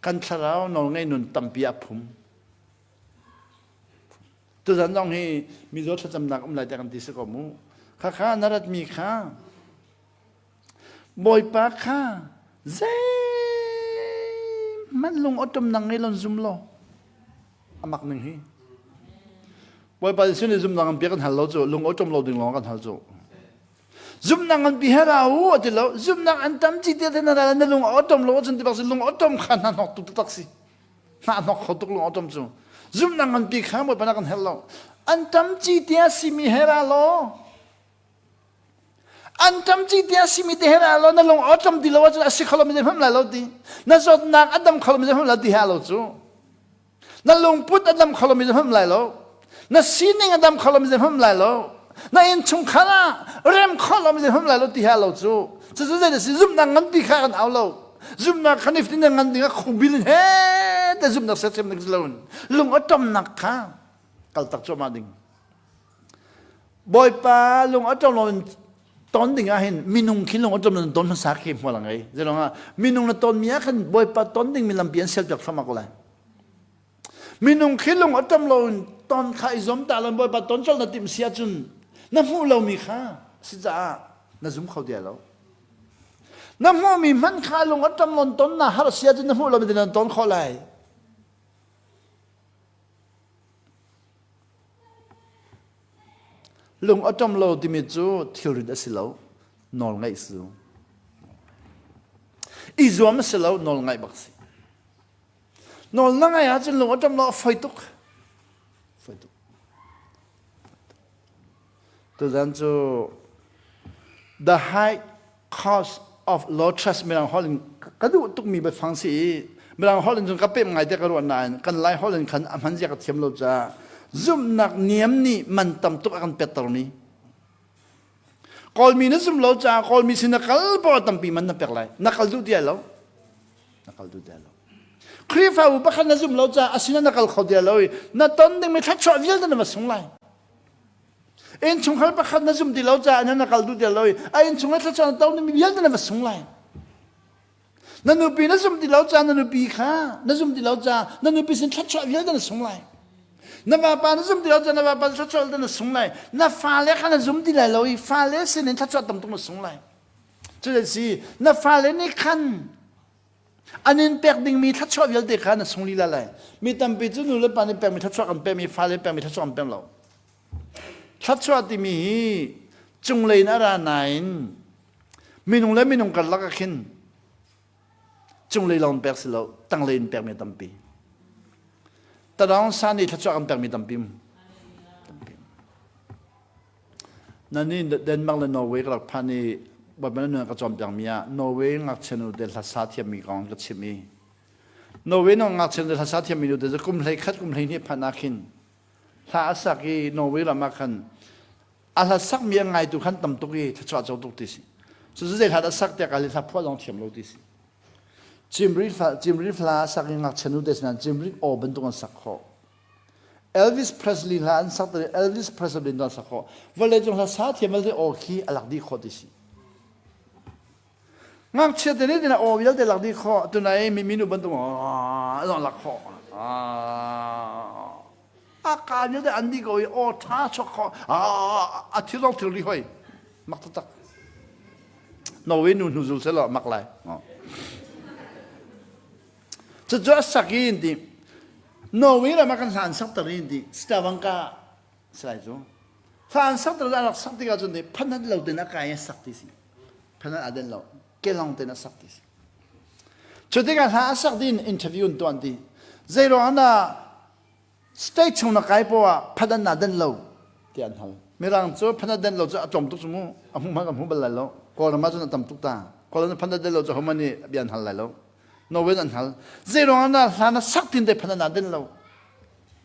S1: Kan thlarau nawlngei nun tampi a phum. Tuzan zong hi mizaw thlacamnak um lai tiah kan ti si ko mu. Khakha na ratmi kha Bawipa kha zeihmanh lung awṭom nang ngei lon zum law amak ning hi. Bawipa Jesuh nih zumnak an pek kan hal lo cu lung awṭom lo ding lawng kan hal cu. Zumnak an pi hera u ati lo zumnak an tam ci te te na na lung awṭom lo cun ti bak si lung awṭom kha hna hnok tu tak si. Hnahnok kho tuk lung awṭom cu. Zumhnak nganpi kha Bawipa na kan herh lo. Anṭam ci te a simi he ra law anṭam ci te a simi te he ra law na lung awṭam ti lo ahcun a si kho lomi zeihmanh lai lo ti. Na zawtnak a dam kho lomi zeihmanh lai ti he a lo cu. Na lungput a dam kho lomi zeihmanh lai lo. Na sining a dam kho lomi zeihmanh lai lo. Na innchungkhar ah rem kho lomi zeihmanh lai lo ti he a lo cu. Cucu zei si zumhnak nganpi kha kan au lo. Zumhnak kha niftin na ngan ding ah khukbil in he te zumhnak sersiam ding si loin lung a ṭamnak kha kaltak cuahmah ding. Bawipa lung a ṭam loin ton ding ah hin minung khi lung a ṭam loin ton hmasa khi hmual a ngei. Zeilong ah minung na tonmi ah khan Bawipa ton ding mi lampi an sialpiak thluahmah ko lai. Minung khi lung a ṭam loin ton kha i zuam ta loin Bawipa ton colh na timh si ahcun na hmuh lomi kha si caah na zum kho ti lo. Na hmuhmi hmanh kha lung a ṭam loin ton na har si ahcun na hmuh lomi na ton khawh lai. Lung a ṭam lo timi cu thilrit a si lo, nawlngaih si. I zuam a si lo, nawlngaih bak si. Nawl na ngaih ahcun lung a ṭam lo a foi tuk. Foi tuk. Tuzan cu the high cost of low trust mirang holh in ka duh tukmi biafang si i mirang holh in cun ka pem ngai te ka ruah nain kan lai holh in khan a hman zia ka thiam lo caah zumhnak niam nih man tam tuk a kan pettermi Kawlmi na zum lo caah Kawlmi sin na kal poah tampi man na pek lai na kal duh ti ai lo na kal duh ti ai lo Khrihfabu pakhat na zum lo caah a sinah na kal kho ti lo i na ton dingmi thluachuah vialte na va sung lai Innchungkhar pakhat na zum ti lo caah na kal duh ti lo i a innchung thluachuah na ton dingmi vialte na va sung lai Na nupi na zum ti lo caah na nupi kha na zum ti lo caah na nupi sin thluachuah vialte na sung lai. Na vapa na zum ti lo caah na vapa thluachuah vialte na sung lai. Na fale kha na zum ti lai lo i fale sin in thluachuah tam tuk na sung lai. Cu si na fale nih khan an in pek dingmi thluachuah vialte kha na sung lila lai. Mi tampi cu nu le pa nih pekmi thluachuah kan pekmi fale pekmi thluachuah kan pek lo. Thluachuah timi hi cunglei in a ra nain Minung le minung karlak ah khin cunglei lawng pek si lo, tanglei in pekmi tampi. Tadawng san i thluachuah kan pekmi tampi. Tampi. Nani Denmark le Norway ka rak phan i Baibal nun ka cawnpiakmi ah Norway ngakchia nu te hlasa thiammi kong ka chim i Norway no ngakchia nu te hlasa thiammi nu te cu kum hlei khat kum hlei hnih phan ah khin hla a sak i Norway ram ah khan a hla sakmi a ngaitu khan tam tuk i thluachuah co tuk ti si cucu zei hla dah sak tiah ka hla phuah zong thiam lo ti si Cimri Cimri hla sak i ngakchia nu te sinan Cimri aw bantuk an sak khawh Elvis Presley hla an sak te Elvis Presley bantuk an sak khawh vawlei cung hla sa thiam vialte aw khi a lak dih khawh ti si Ngakchia te nih aw vialte lak dih khawh tunai mi minu bantuk zong lak khawh a ka vialte an dih ko i aw ṭha chuak khawh a thil zong thil ri hoi mak taktak Norway nu hnu zul selaw mak lai cucu a sak i in ti Norway ram ah kan hla an sak ter i in ti Stavanger salai cu hla an sak ter an rak sak tikah cun phanat lo ten a kai a sak ti si phanat a den lo kelong ten a sak ti si cu tikah hla a sak din interview an tuan ti zeiruang ah state chung na kai po ah phanat na den lo ti an hal mirang cu phanat den lo cu a tlawm tuk cu mu a hmu hmang ka hmu bal lai lo kawlram ah cun a tam tuk ta kawlram phanat den lo cu homan nih bia an hal lai lo Norway an hal zeiruang ah na hla na sak tin te phanat na den lo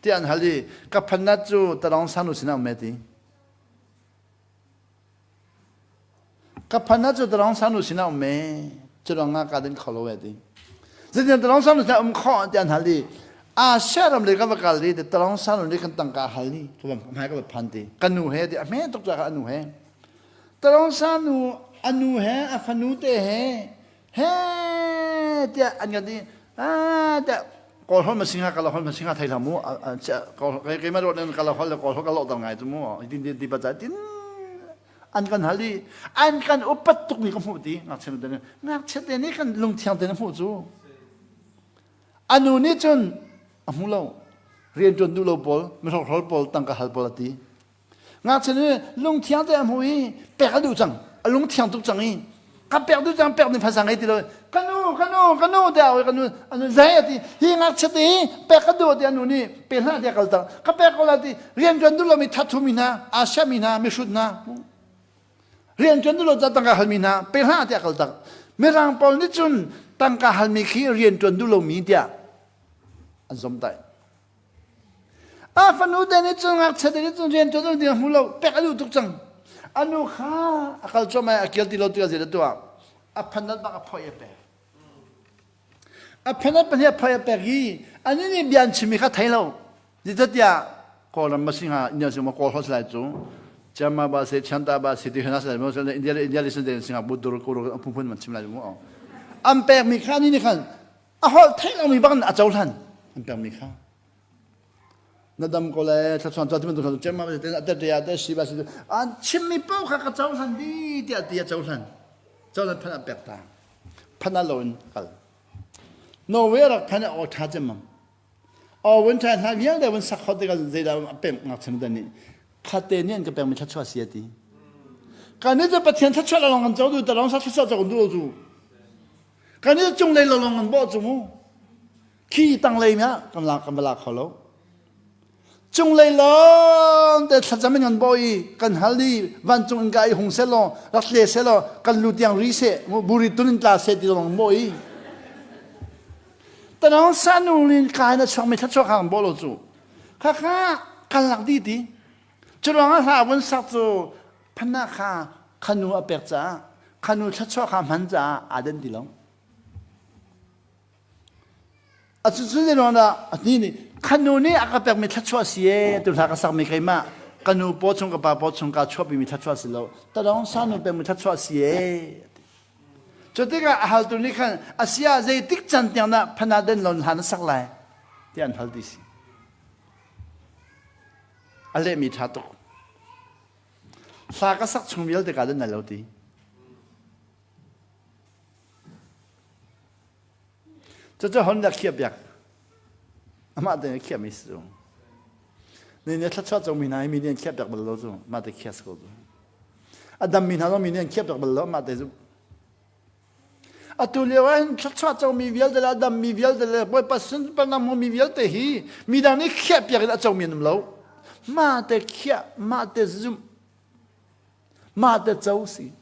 S1: tiah an hal i ka phanat cu talong sanu sinah um ti ka phanat cu talong sanu sinah um me cu rang ah ka den kho lo ti zeitin talong sanu sinah um kho tiah an hal i Asia ram le ka va kal i talong sanu nih kan tangka hal ni ka va hmai ka va phan ti ka nu he ti a hme tuk ca ka anu he talong sanu anu he a fanu te he he tiah an kan ti ah tiah kawl holh ma singa kala holh ma singa thei hlah mu keimah ruah nan kala holh le kawl holh ka lawh ter ngai cu mu tin tin ti pa tin an kan hal i an kan upat tuk mi ka hmuh ti ngakchia te ngakchia te nih kan lungthiang te na hmuh cu anu nih cun a hmu lo rian ṭuan duh lo pawl mihrokhrawl pawl tangka hal pawl a ti Ngakchia nih lungthiang te a hmu i pek a duh cang. A lungthiang tuk cang i ka pek duh cang pek ding phaisa ngei ti lo. Ka nu. ka nu ka nu tiah ka nu anu zei ati hi ngakchia te hi pek ka duh ti anu nih pe hlah tiah kal tak ka pek ko la ti rian ṭuan duh lomi thathu mi hna Asia mi hna mihrut hna rian ṭuan duh lo ca tangka halmi hna pe hlah tiah kal tak mirang pawl nih cun tangka halmi khi rian ṭuan duh lomi tiah an zomtaih A fanu te nih cun ngakchia te nih cun rian ṭuan ding a hmu lo, pek a duh tuk cang. A nu kha a kal cuahmah i a kil ti lo tikah zei dah tuah? A phanat bak a phoih a pek. A phanat pahnih a phoih a pek i anih nih bia an chimmi kha thei lo. Zeicahtiah Kawlram ma si hnga, India si ma Kawl holh si lai cu. Chama ba se, Chanta ba se ti hna si lai mu, India le India le sin si hnga, Budur, Kuru, a phunphun man chim lai mu. An pekmi kha anih nih khan a holh theih lomi bak in a cohlan an pekmi kha na dam ko le thlachuan ca ti bantuk kha cem ma te te te te si ba si an chimmi paoh kha ka cohlan di tiah ti a cohlan cohlan phan a pek ta phan a lo in kal Norway rak phan a aw tha cem aw vun tha hna vialte vun sak hot tikah zeidah a pemh ngakchia dan nih khate nih an ka pekmi thluachuah si a ti kan nih cu Pathian thluachuah lawng kan co du tarong sa thluachuah co kan duh lo cu Kan i cunglei lawng an bawh cu mu. Khi tanglei ah kan lak kan va lak kho lo. Cunglei lawng te thlacam in kan bawh i kan hal i vancung in ka i hung seh law rak tle seh law kan lu tiang ri seh buri tun in tla seh ti lawng bawh i tanawng sanu lin kai na chuak mi thluachuah kha kan bawh lo cu kha kha kan lak di ti cu ruangah hla vun sak cu Phana kha khanu a pek caah khanu thluachuah kha hman caah aa den ti lo. A cu cu ruang dah a ni nih khanu nih a ka pekmi thluachuah si ee tu hla ka sakmi keimah ka nu paw chung ka pa paw chung ka chuahpimi thluachuah si lo tadong sa nu pekmi thluachuah si ee cu tikah a haltu nih khan a sia zeitik can tiang dah phana den lon hlan a sak lai tiah an hal ti si a lehmi ṭha tuk Hla ka sak chung vialte ka dan lo ti. Cucu hon dah khiah piak. Amah te khiah mi si cu. Ni ne thluachuah co mi hna hi mi nih an khiah piak bal lo cu. Mah te khiah si ko cu. A dam mi hna zong mi nih an khiah piak bal lo. Mah te cu Atu lio ah hin thluachuah comi vialte le a dammi vialte le Bawipa sunparnak hmumi vialte hi midang nih khiahpiak in a comi an um lo. Mah te khiah, mah te zumh, mah te co si.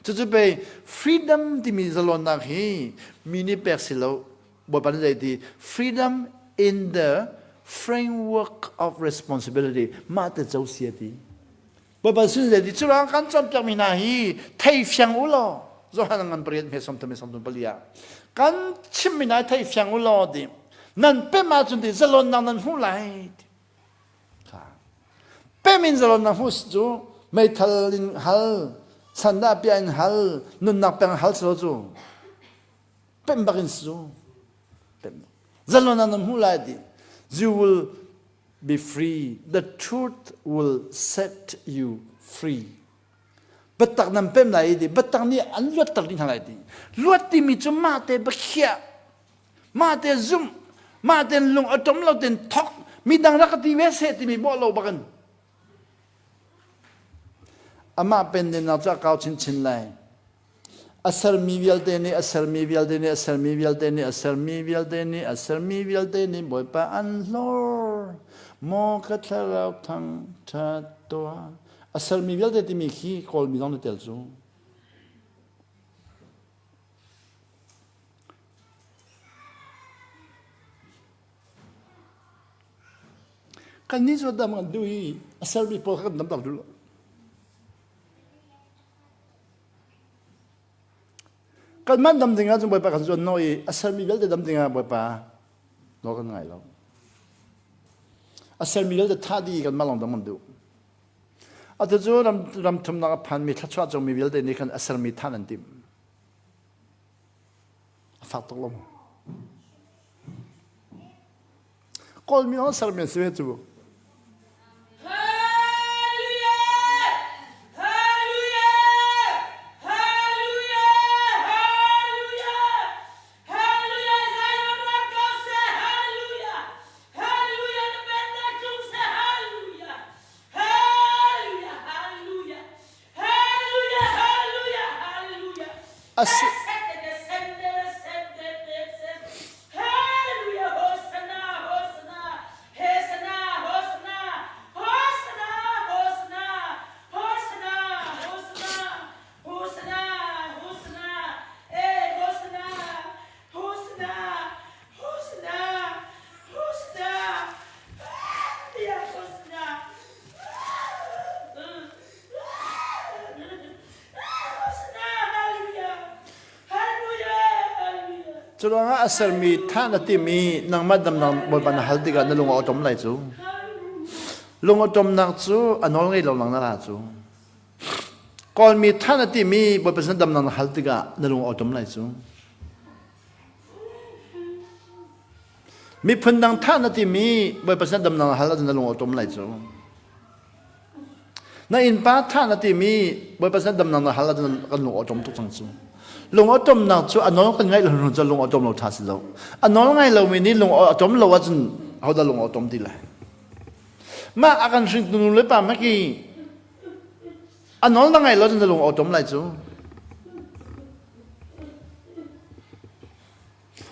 S1: Cucu pei freedom timi zalonnak hi mi nih pek si lo. Bawipa nih zei ti freedom in the framework of responsibility mah te co si a ti. Bawipa sin le ti curang kan cawnpiakmi hna hi thei fiang u law Johan ngan pariat hme som thum som thum pali ah kan chimmi hna thei fiang u law ti nan pem ahcun ti zalonnak nan hmuh lai ti pem in zalonnak hmuh cu meithal in hal sandah pia in hal nunnak peng hal si lo cu pem bak in si cu pem zalonnak nan hmuh lai ti you will be free. The truth will set you free. Biatak nan pem lai i biatak nih an luatter ding hna lai ti. Luat timi cu mah te biakhiah, mah te zumh, mah te lung a tom lo ten thok, midang rak ka ti ve seh timi bawh lo bakin. Amah pen den nak cu a kau chinchin lai. A sermi vialte nih a sermi vialte nih a sermi vialte nih a sermi vialte nih a sermi vialte nih Bawipa an hlor. Maw ka thlarau thangṭhat tuah. A sermi vialte timi khi Kawlmi zong na tel cu. Kannih cu dam kan duh i a sermi pawl kha kan dam tak duh lo. Kanmah dam ding ahcun Bawipa kan zuan naw i a sermi vialte dam ding ah Bawipa nawl kan ngai lo. A sermi vialte thah dih i kanmah lawng dam kan duh. Atu cu ram, ram thumnak a phanmi thluachuah cungmi vialte nih khan a sermi thah nan timh. A fak tuk lo maw? Kawlmi hong sermi an si ve cu. Curuangah a sermi thah na timi nangmah damnak Bawipa na hal tikah na lung a awṭom lai cu. Lung awṭomnak cu a nawl ngei lo nang na ra cu. Kawlmi thah na timi Bawipa sin damnak na hal tikah na lung a awṭom lai cu. Miphun dang thah na timi Bawipa sin damnak na hal ahcun na lung a awṭom lai cu. Na innpa thah na timi Bawipa sin damnak na hal ahcun kan lung awṭom tuk cang cu. Lung awṭomnak cu a nawl kan ngaih lo cu lung awṭom lo ṭha si lo. A nawl ngai lomi nih lung awṭom lo ahcun ahodah lung awṭom ti lai? Mah a kan hringtu nu le pa hmaki a nawl na ngai lo cun na lung awṭom lai cu.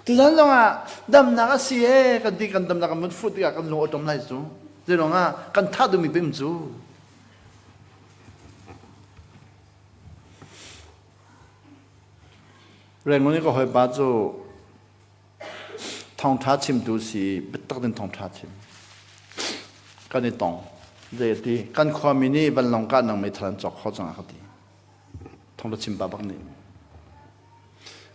S1: Tuzan zongah damnak a si ee kan ti kan damnak kan vun fuh tikah kan lung awṭom lai cu. Zeiruangah kan thah duhmi pim cu. Rengon i ka hawipa cu thawngṭha chimtu si biatak in thawngṭha chim. Kan i tong. Zei a ti kan khuami nih vanlawng kahnak meithal an cawk kho cang a ka ti. Thawngṭha chim pa bak nih.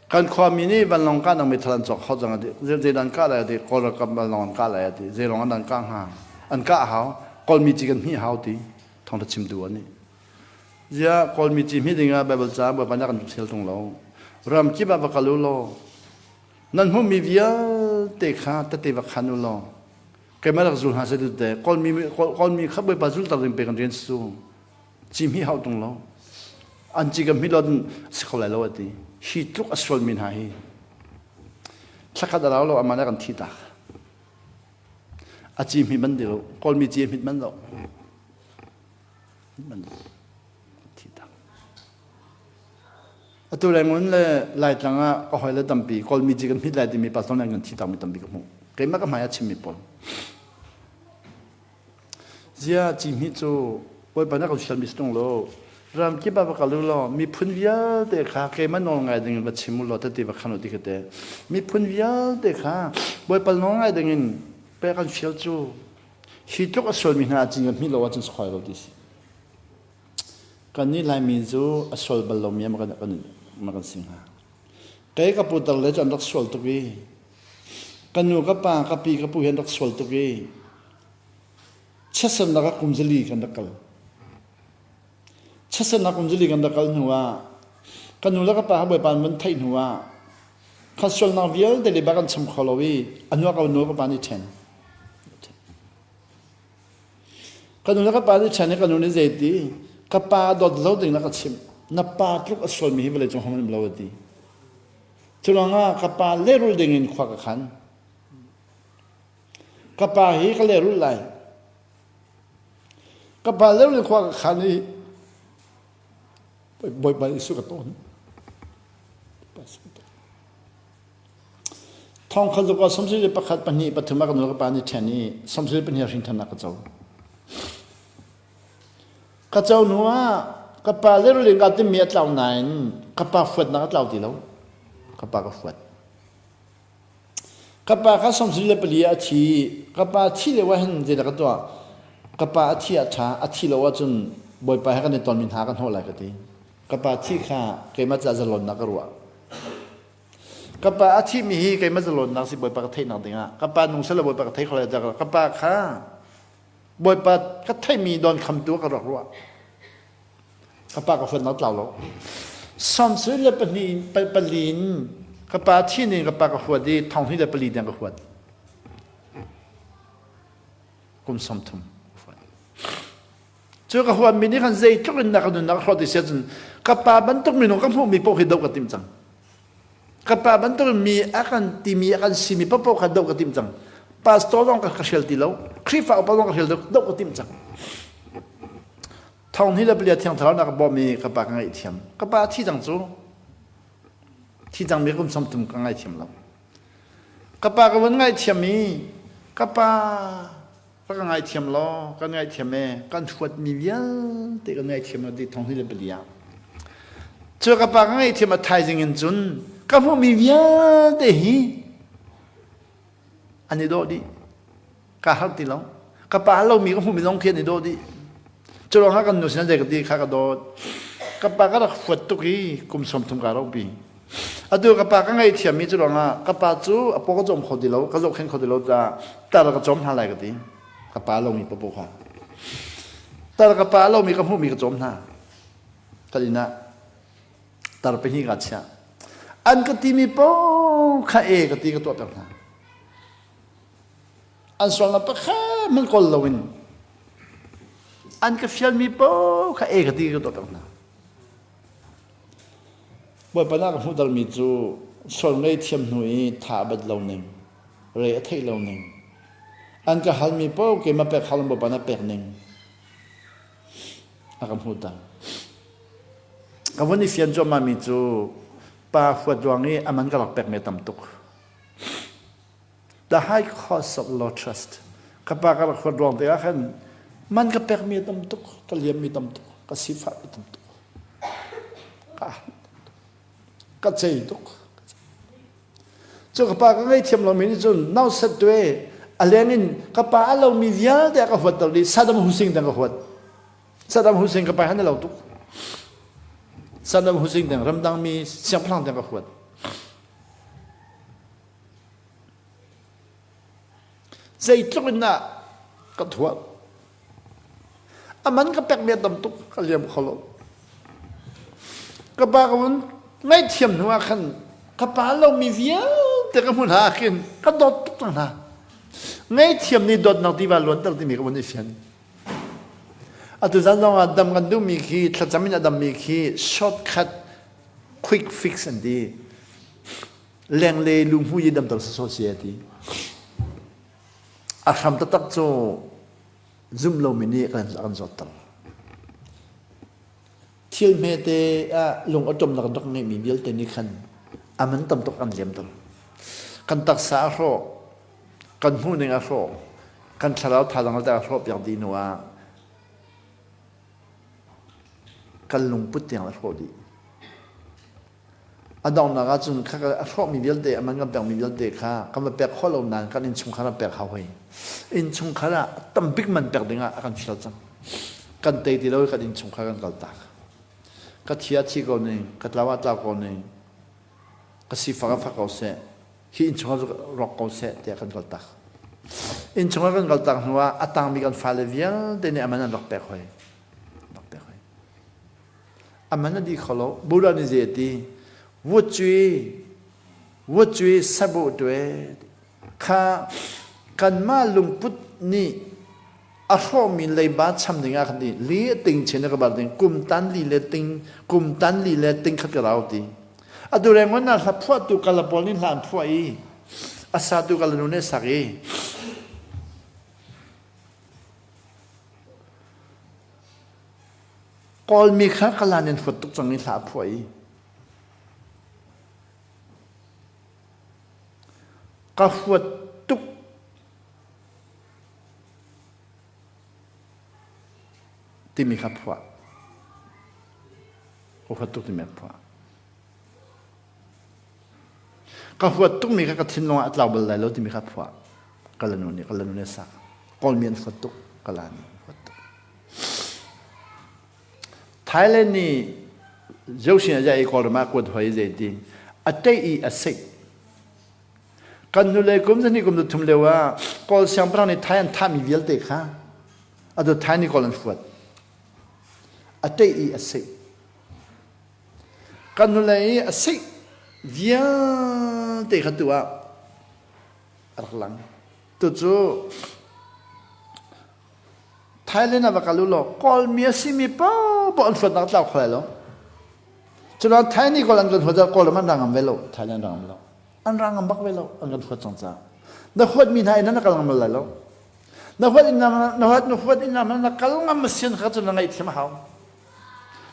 S1: Kan khuami nih vanlawng kahnak meithal an cawk kho cang a ti. Zeidah an kah lai a ti. Kawl ralkap vanlawng an kah lai a ti. Zeilawng an kah hnga? An kah a hau. Kawlmi ci kan hmih hau ti. Thawngṭha chimtu an nih. Ziah Kawlmi ci hmih dingah Baibal ca Bawipa nih a kan sel tung lo. Ram kip ah va kal u law nan hmuhmi vialte kha tete va khan u law keimah rak zul hna seh tute Kawlmi Kawlmi kha Bawipa zulter ding pe kan rian si cu. Ci hmih hau tung lo. An ci kan hmih lo si kho lai lo a ti. Hi tluk a sualmi hna hi thlakhat a rau lo amah nih a kan thi tak. A ci hmih man ti lo. Kawlmi ci a hmit man lo. Man thi tak. Atu Rangoon le Laitlang ah ka hawile tampi Kawlmi ci kan hmit lai timi pastor nih an kan thi takmi tampi ka hmuh. Keimah ka hmai ah chimmi pawl. Zia cihmih cu Bawipa nih a kan fialmi si ṭung lo. Ram kip ah va kal u law miphun vialte kha keimah nawl ngai dingin va chim u law tete va khan u ti kha teh. Miphun vialte kha Bawipa nawl ngai dingin pek an fial cu hi tluk a sualmi hna cin kan hmih lo ahcun si khoi lo ti si. Kannih Laimi cu a sual bal lomi ah ma kan si hnga. Kei ka putar le cu an rak sual tuk i ka nu ka pa ka pi ka pu hi an rak sual tuk i Chiatsernak ah kum zali kan rak kal. Chiatsernak kum zali kan rak kal hnu ah ka nu le ka pa Bawipa an van theih hnu ah kha sualnak vialte le bak an cham kho lo i a hnu ah ka nu le ka pa nih ṭhen. Ka nu le ka pa nih ṭhen i ka nu nih zeiti ka pa dawt lo ding na ka chimh. Na pa tluk a sualmi hi vawlei cung hom an lo a ti. Cu ruangah ka pa lehrul ding in khua ka khan. Ka pa hi ka lehrulh lai. Ka pa lehrulh khua ka khan i Bawipa Jesuh ka tawn. Thong kha zuka samsiri le pakhat pahnih pathum ah ka nu ka pa nih ṭhen i samsiri pahnih ah hrin ṭhannak ka co. Ka co hnu ah ka pa lehrulh in kaa timmi a tlau nain ka pa fuatnak a tlau ti lo. Ka pa ka fuat. Ka pa kha 74 ah a thi. Ka pa thi lio ah hin zeidah ka tuah? Ka pa a thi ah ṭha, a thi lo ahcun Bawipa he kan i tonmi hna kan hawh lai ka ti. Ka pa thi kha keimah ca zalonnak ka ruah. Ka pa a thimi hi keimah zalonnak si Bawipa ka theihnak dingah. Ka pa nung selaw Bawipa ka thei kho lai ka pa kha Bawipa ka theihmi don khamtu ka rak ruah. Ka pa ka huatnak tlau lo. Samsung le pahnih pali in ka pa thin in ka pa ka huat i thong hnih le pali tiang ka huat. Kum 30 huat. Cu ka huat mi nih khan zeitluk in na ka nunnak hrawt i sia cun ka pa bantuk minung ka hmuhmi paoh hi doh ka tim cang. Ka pa bantuk in mi a kan timi a kan simi paohpaoh kha doh ka tim cang. Pastor zong ka hrial ti lo. Khrihfa upa zong ka hrial doh ka tim cang. Thong hi le palia thiang thlarau na ka bawm i ka pa ka ngaihthiam. Ka pa a thi cang cu. Thi cang mi kum samtum ka ngaithiam lo. Ka pa ka vun ngaihthiam i ka pa ka ka ngaithiam law kan ngaihthiam e kan huat mi vialte kan ngaihthiam lo ti thong hi le palia. Cu ka pa ka ngaihthiam a thaizing in cun ka hmuh mi vialte hi an i dawh dih. Ka har ti lo. Ka pa lomi ka hmuhmi zong khi an i dawh dih. Cu ruangah kan nu sin zei ka ti kha ka dawt. Ka pa ka rak fuat tuk i kum 30 ka ropi. Atu ka pa ka ngaihthiammi cu ruangah ka pa cu a paw ka cawm kho ti lo, ka zohkhenh kho ti lo caah tar ka cawm hna lai ka ti. Ka pa lomi papoh kha. Tar ka pa lomi ka hmuhmi ka cawm hna. Kan inn ah tar pahnih ka chiah. An ka timi paoh kha e ka ti ka tuah piak hna. An sualnak pakhat hmanh kawl loin an ka fialmi paoh kha e ka ti ka tuah piak hna. Bawipa na ka hmuhtermi cu sual ngei thiam hnu i tha a bat lo ning, re a theih lo ning, an ka halmi paoh keimah pek hau in Bawipa na pek ning a ka hmuhter. Ka vun i fian cuahmahmi cu pa huat ruang i a man ka rak pekmi a tam tuk. The high cost of low trust. Ka pa ka rak huat ruang tikah khan man ka pekmi a tam tuk, ka liammi tam tuk, ka sifahmi tam tuk. Ka ka cei tuk. Cu ka pa ka ngaihthiam lomi nih cun nauset tue a leng in ka pa a lomi vialte a ka huatter dih Saddam Hussein dang ka huat. Saddam Hussein ka pa han a lo tuk. Saddam Hussein dang ramdangmi siangpahrang dang ka huat. Zeitluk in dah ka thuah. A man ka pekmi a tam tuk, ka liam kho lo. Ka pa ka vun ngaihthiam hnu ah khan ka pa lomi vialte ka hmuh hna ah khin ka dawt tuk cang hna. Ngaihthiam nih dawtnak tiva luanter timi ka vun i fian. Atu zan zong ah dam kan duhmi khi thlacam in a dammi khi shortcut quick fix an ti. Lengle lunghmui i damter sawsawh si a ti. A hram taktak cu zum lomi nih kan kan zawtter. Thil hmete ah lung awṭawmnak rak ngeihmi vialte nih khan a man tam tuk an liamter. Kan taksa a hrawh, kan hmuhning a hrawh, kan thlarau thazaang a hrawh piak dih hnu ah kan lungput tiang a hrawh dih. A donghnak ahcun kha a hrawhmi vialte, a man kan pekmi vialte kha kan va pek khawh lo nain kan innchungkhar ah pek hau hoi. Innchungkhar ah tambik man pek dingah a kan fial cang. Kan tei ti lo i kan innchungkhar kan kaltak. Ka thi ah thi ko ning, ka tlau ah tlau ko ning, ka sifak ah fak ko seh, hi innchungkhar cu rawk ko seh tiah kan kaltak. Innchungkhar kan kaltak hnu ah a tangmi kan fale vialte nih a man an rak pek hoi. Rak pek hoi. A man a dih kho lo. Buddha nih zei a ti? Vutcui, vutcui sabu tue kha kanmah lungput nih a hrawhmi leiba cham ding ah khan ti li ting chin ka bar ding kum tan li le ting kum tan li le ting khat ka rau ti atu reng na hla phuah tu kala pawl nih hla an phuah i a sa tu kala nu nih sak i Kawlmi kha kalan in huat tuk cang i hla a phuah i ka huat tuk timi kha phuah. Ka huat tuk timi a phuah. Ka huat tukmi kha ka thinlung ah a tlau bal lai lo timi kha phuah. Kalanu nih kalanu nih sak. Kawlmi an huat tuk, kala nih an huat tuk. Thailand nih Josin a i Kawlram ah kuat hoi zei ti a ṭeih i a sik. Kan hnulei kum zani kum thum lio ah Kawl siangpahrang nih Thai an thahmi vialte kha atu Thai nih Kawl an huat. A ṭeih i a sik. Kan hnulei i a sik vialte kha tu ah a rak lang. Tucu Thailand ah va kal u law Kawlmi a simi paohpaoh an hruatnak a tlau kho lai lo. Cunain Thai nih Kawl an kan huat ah Kawlram an ra ngam ve lo. Thailand ra ngam lo. An ra ngam bak ve lo. An kan huat cang caah. Na huatmi hna in na kal ngam lai lo. Na huat in na huat na huat in na kal ngam sian kha cu na ngaihthiam a hau.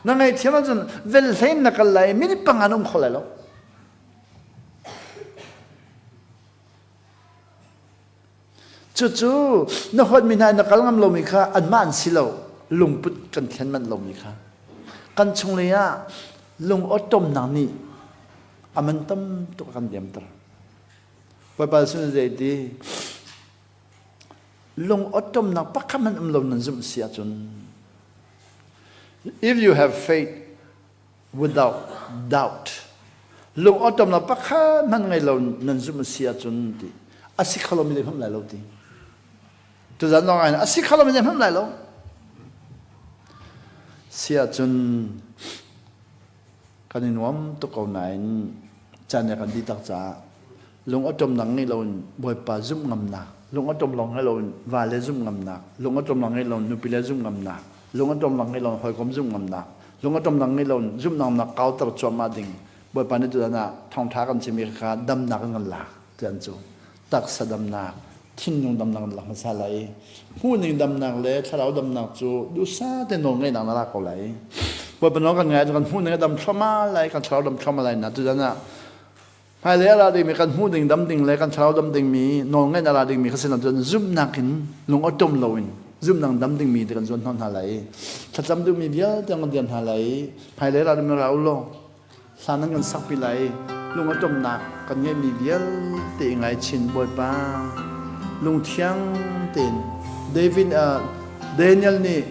S1: Na ngaihthiam ahcun velhlein na kal lai minute panga na um kho lai lo. Cucu na huatmi hna na kal ngam lomi kha anmah an si lo lungput kan thlen manh lomi kha kan chunglei ah lung awṭawmnak nih a man tam tuk a kan liamter. Bawipa sin zei ti lung awṭawmnak pakhat hmanh um lo nan zumh si ahcun if you have faith without doubt. Lung awṭawmnak pakhat hmanh ngei lo nan zumh a si ahcun ti a si kho lomi zeihmanh lai lo ti. Tuzan zong ah a si kho lomi zeihmanh lai lo. Si ahcun kan i nuam tuk ko nain caan kan dih tak caah lung awṭawmnak ngei loin Bawipa zumh ngamnak, lung awṭawm lawng ngei loin vale zumh ngamnak, lung awṭawmnak ngei loin nupile zumh ngamnak, lung awṭawmnak ngei loin hawikom zumh ngamnak, lung awṭawmnak ngei loin zumhnak kauter cuahmah ding Bawipa nih tutan ah thawngṭha kan chimmi kha damnak in kan lak ti an cu. Taksa damnak, thinlung damnak kan lak hmasa lai. Hmuhning damnak le thlarau damnak cu duhsah te nawl ngeihnak na lak ko lai. Bawipa nawl kan ngai cu kan hmuhning a dam thluahmah lai, kan thlarau dam thluahmah lai na tutan ah hmailei a ra dingmi kan hmuh ding dam ding le kan thlarau dam dingmi nawlngaih a ra dingmi kha sin cun zumhnak in lung awṭom loin zumhnak dam dingmi te kan zuan hnawh hna lai thlacam duhmi vialte kan diam hna lai hmailei ra dingmi ra u law hlan nan kan sakpi lai lung awṭomnak kan ngeihmi vialte ngai chin Bawipa lungthiang tein David Daniel nih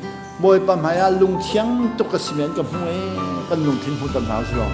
S1: Bawipa hmai ah lungthiang tuk ka si men ka hmu ee kan lungthin hmu tam hna usih law.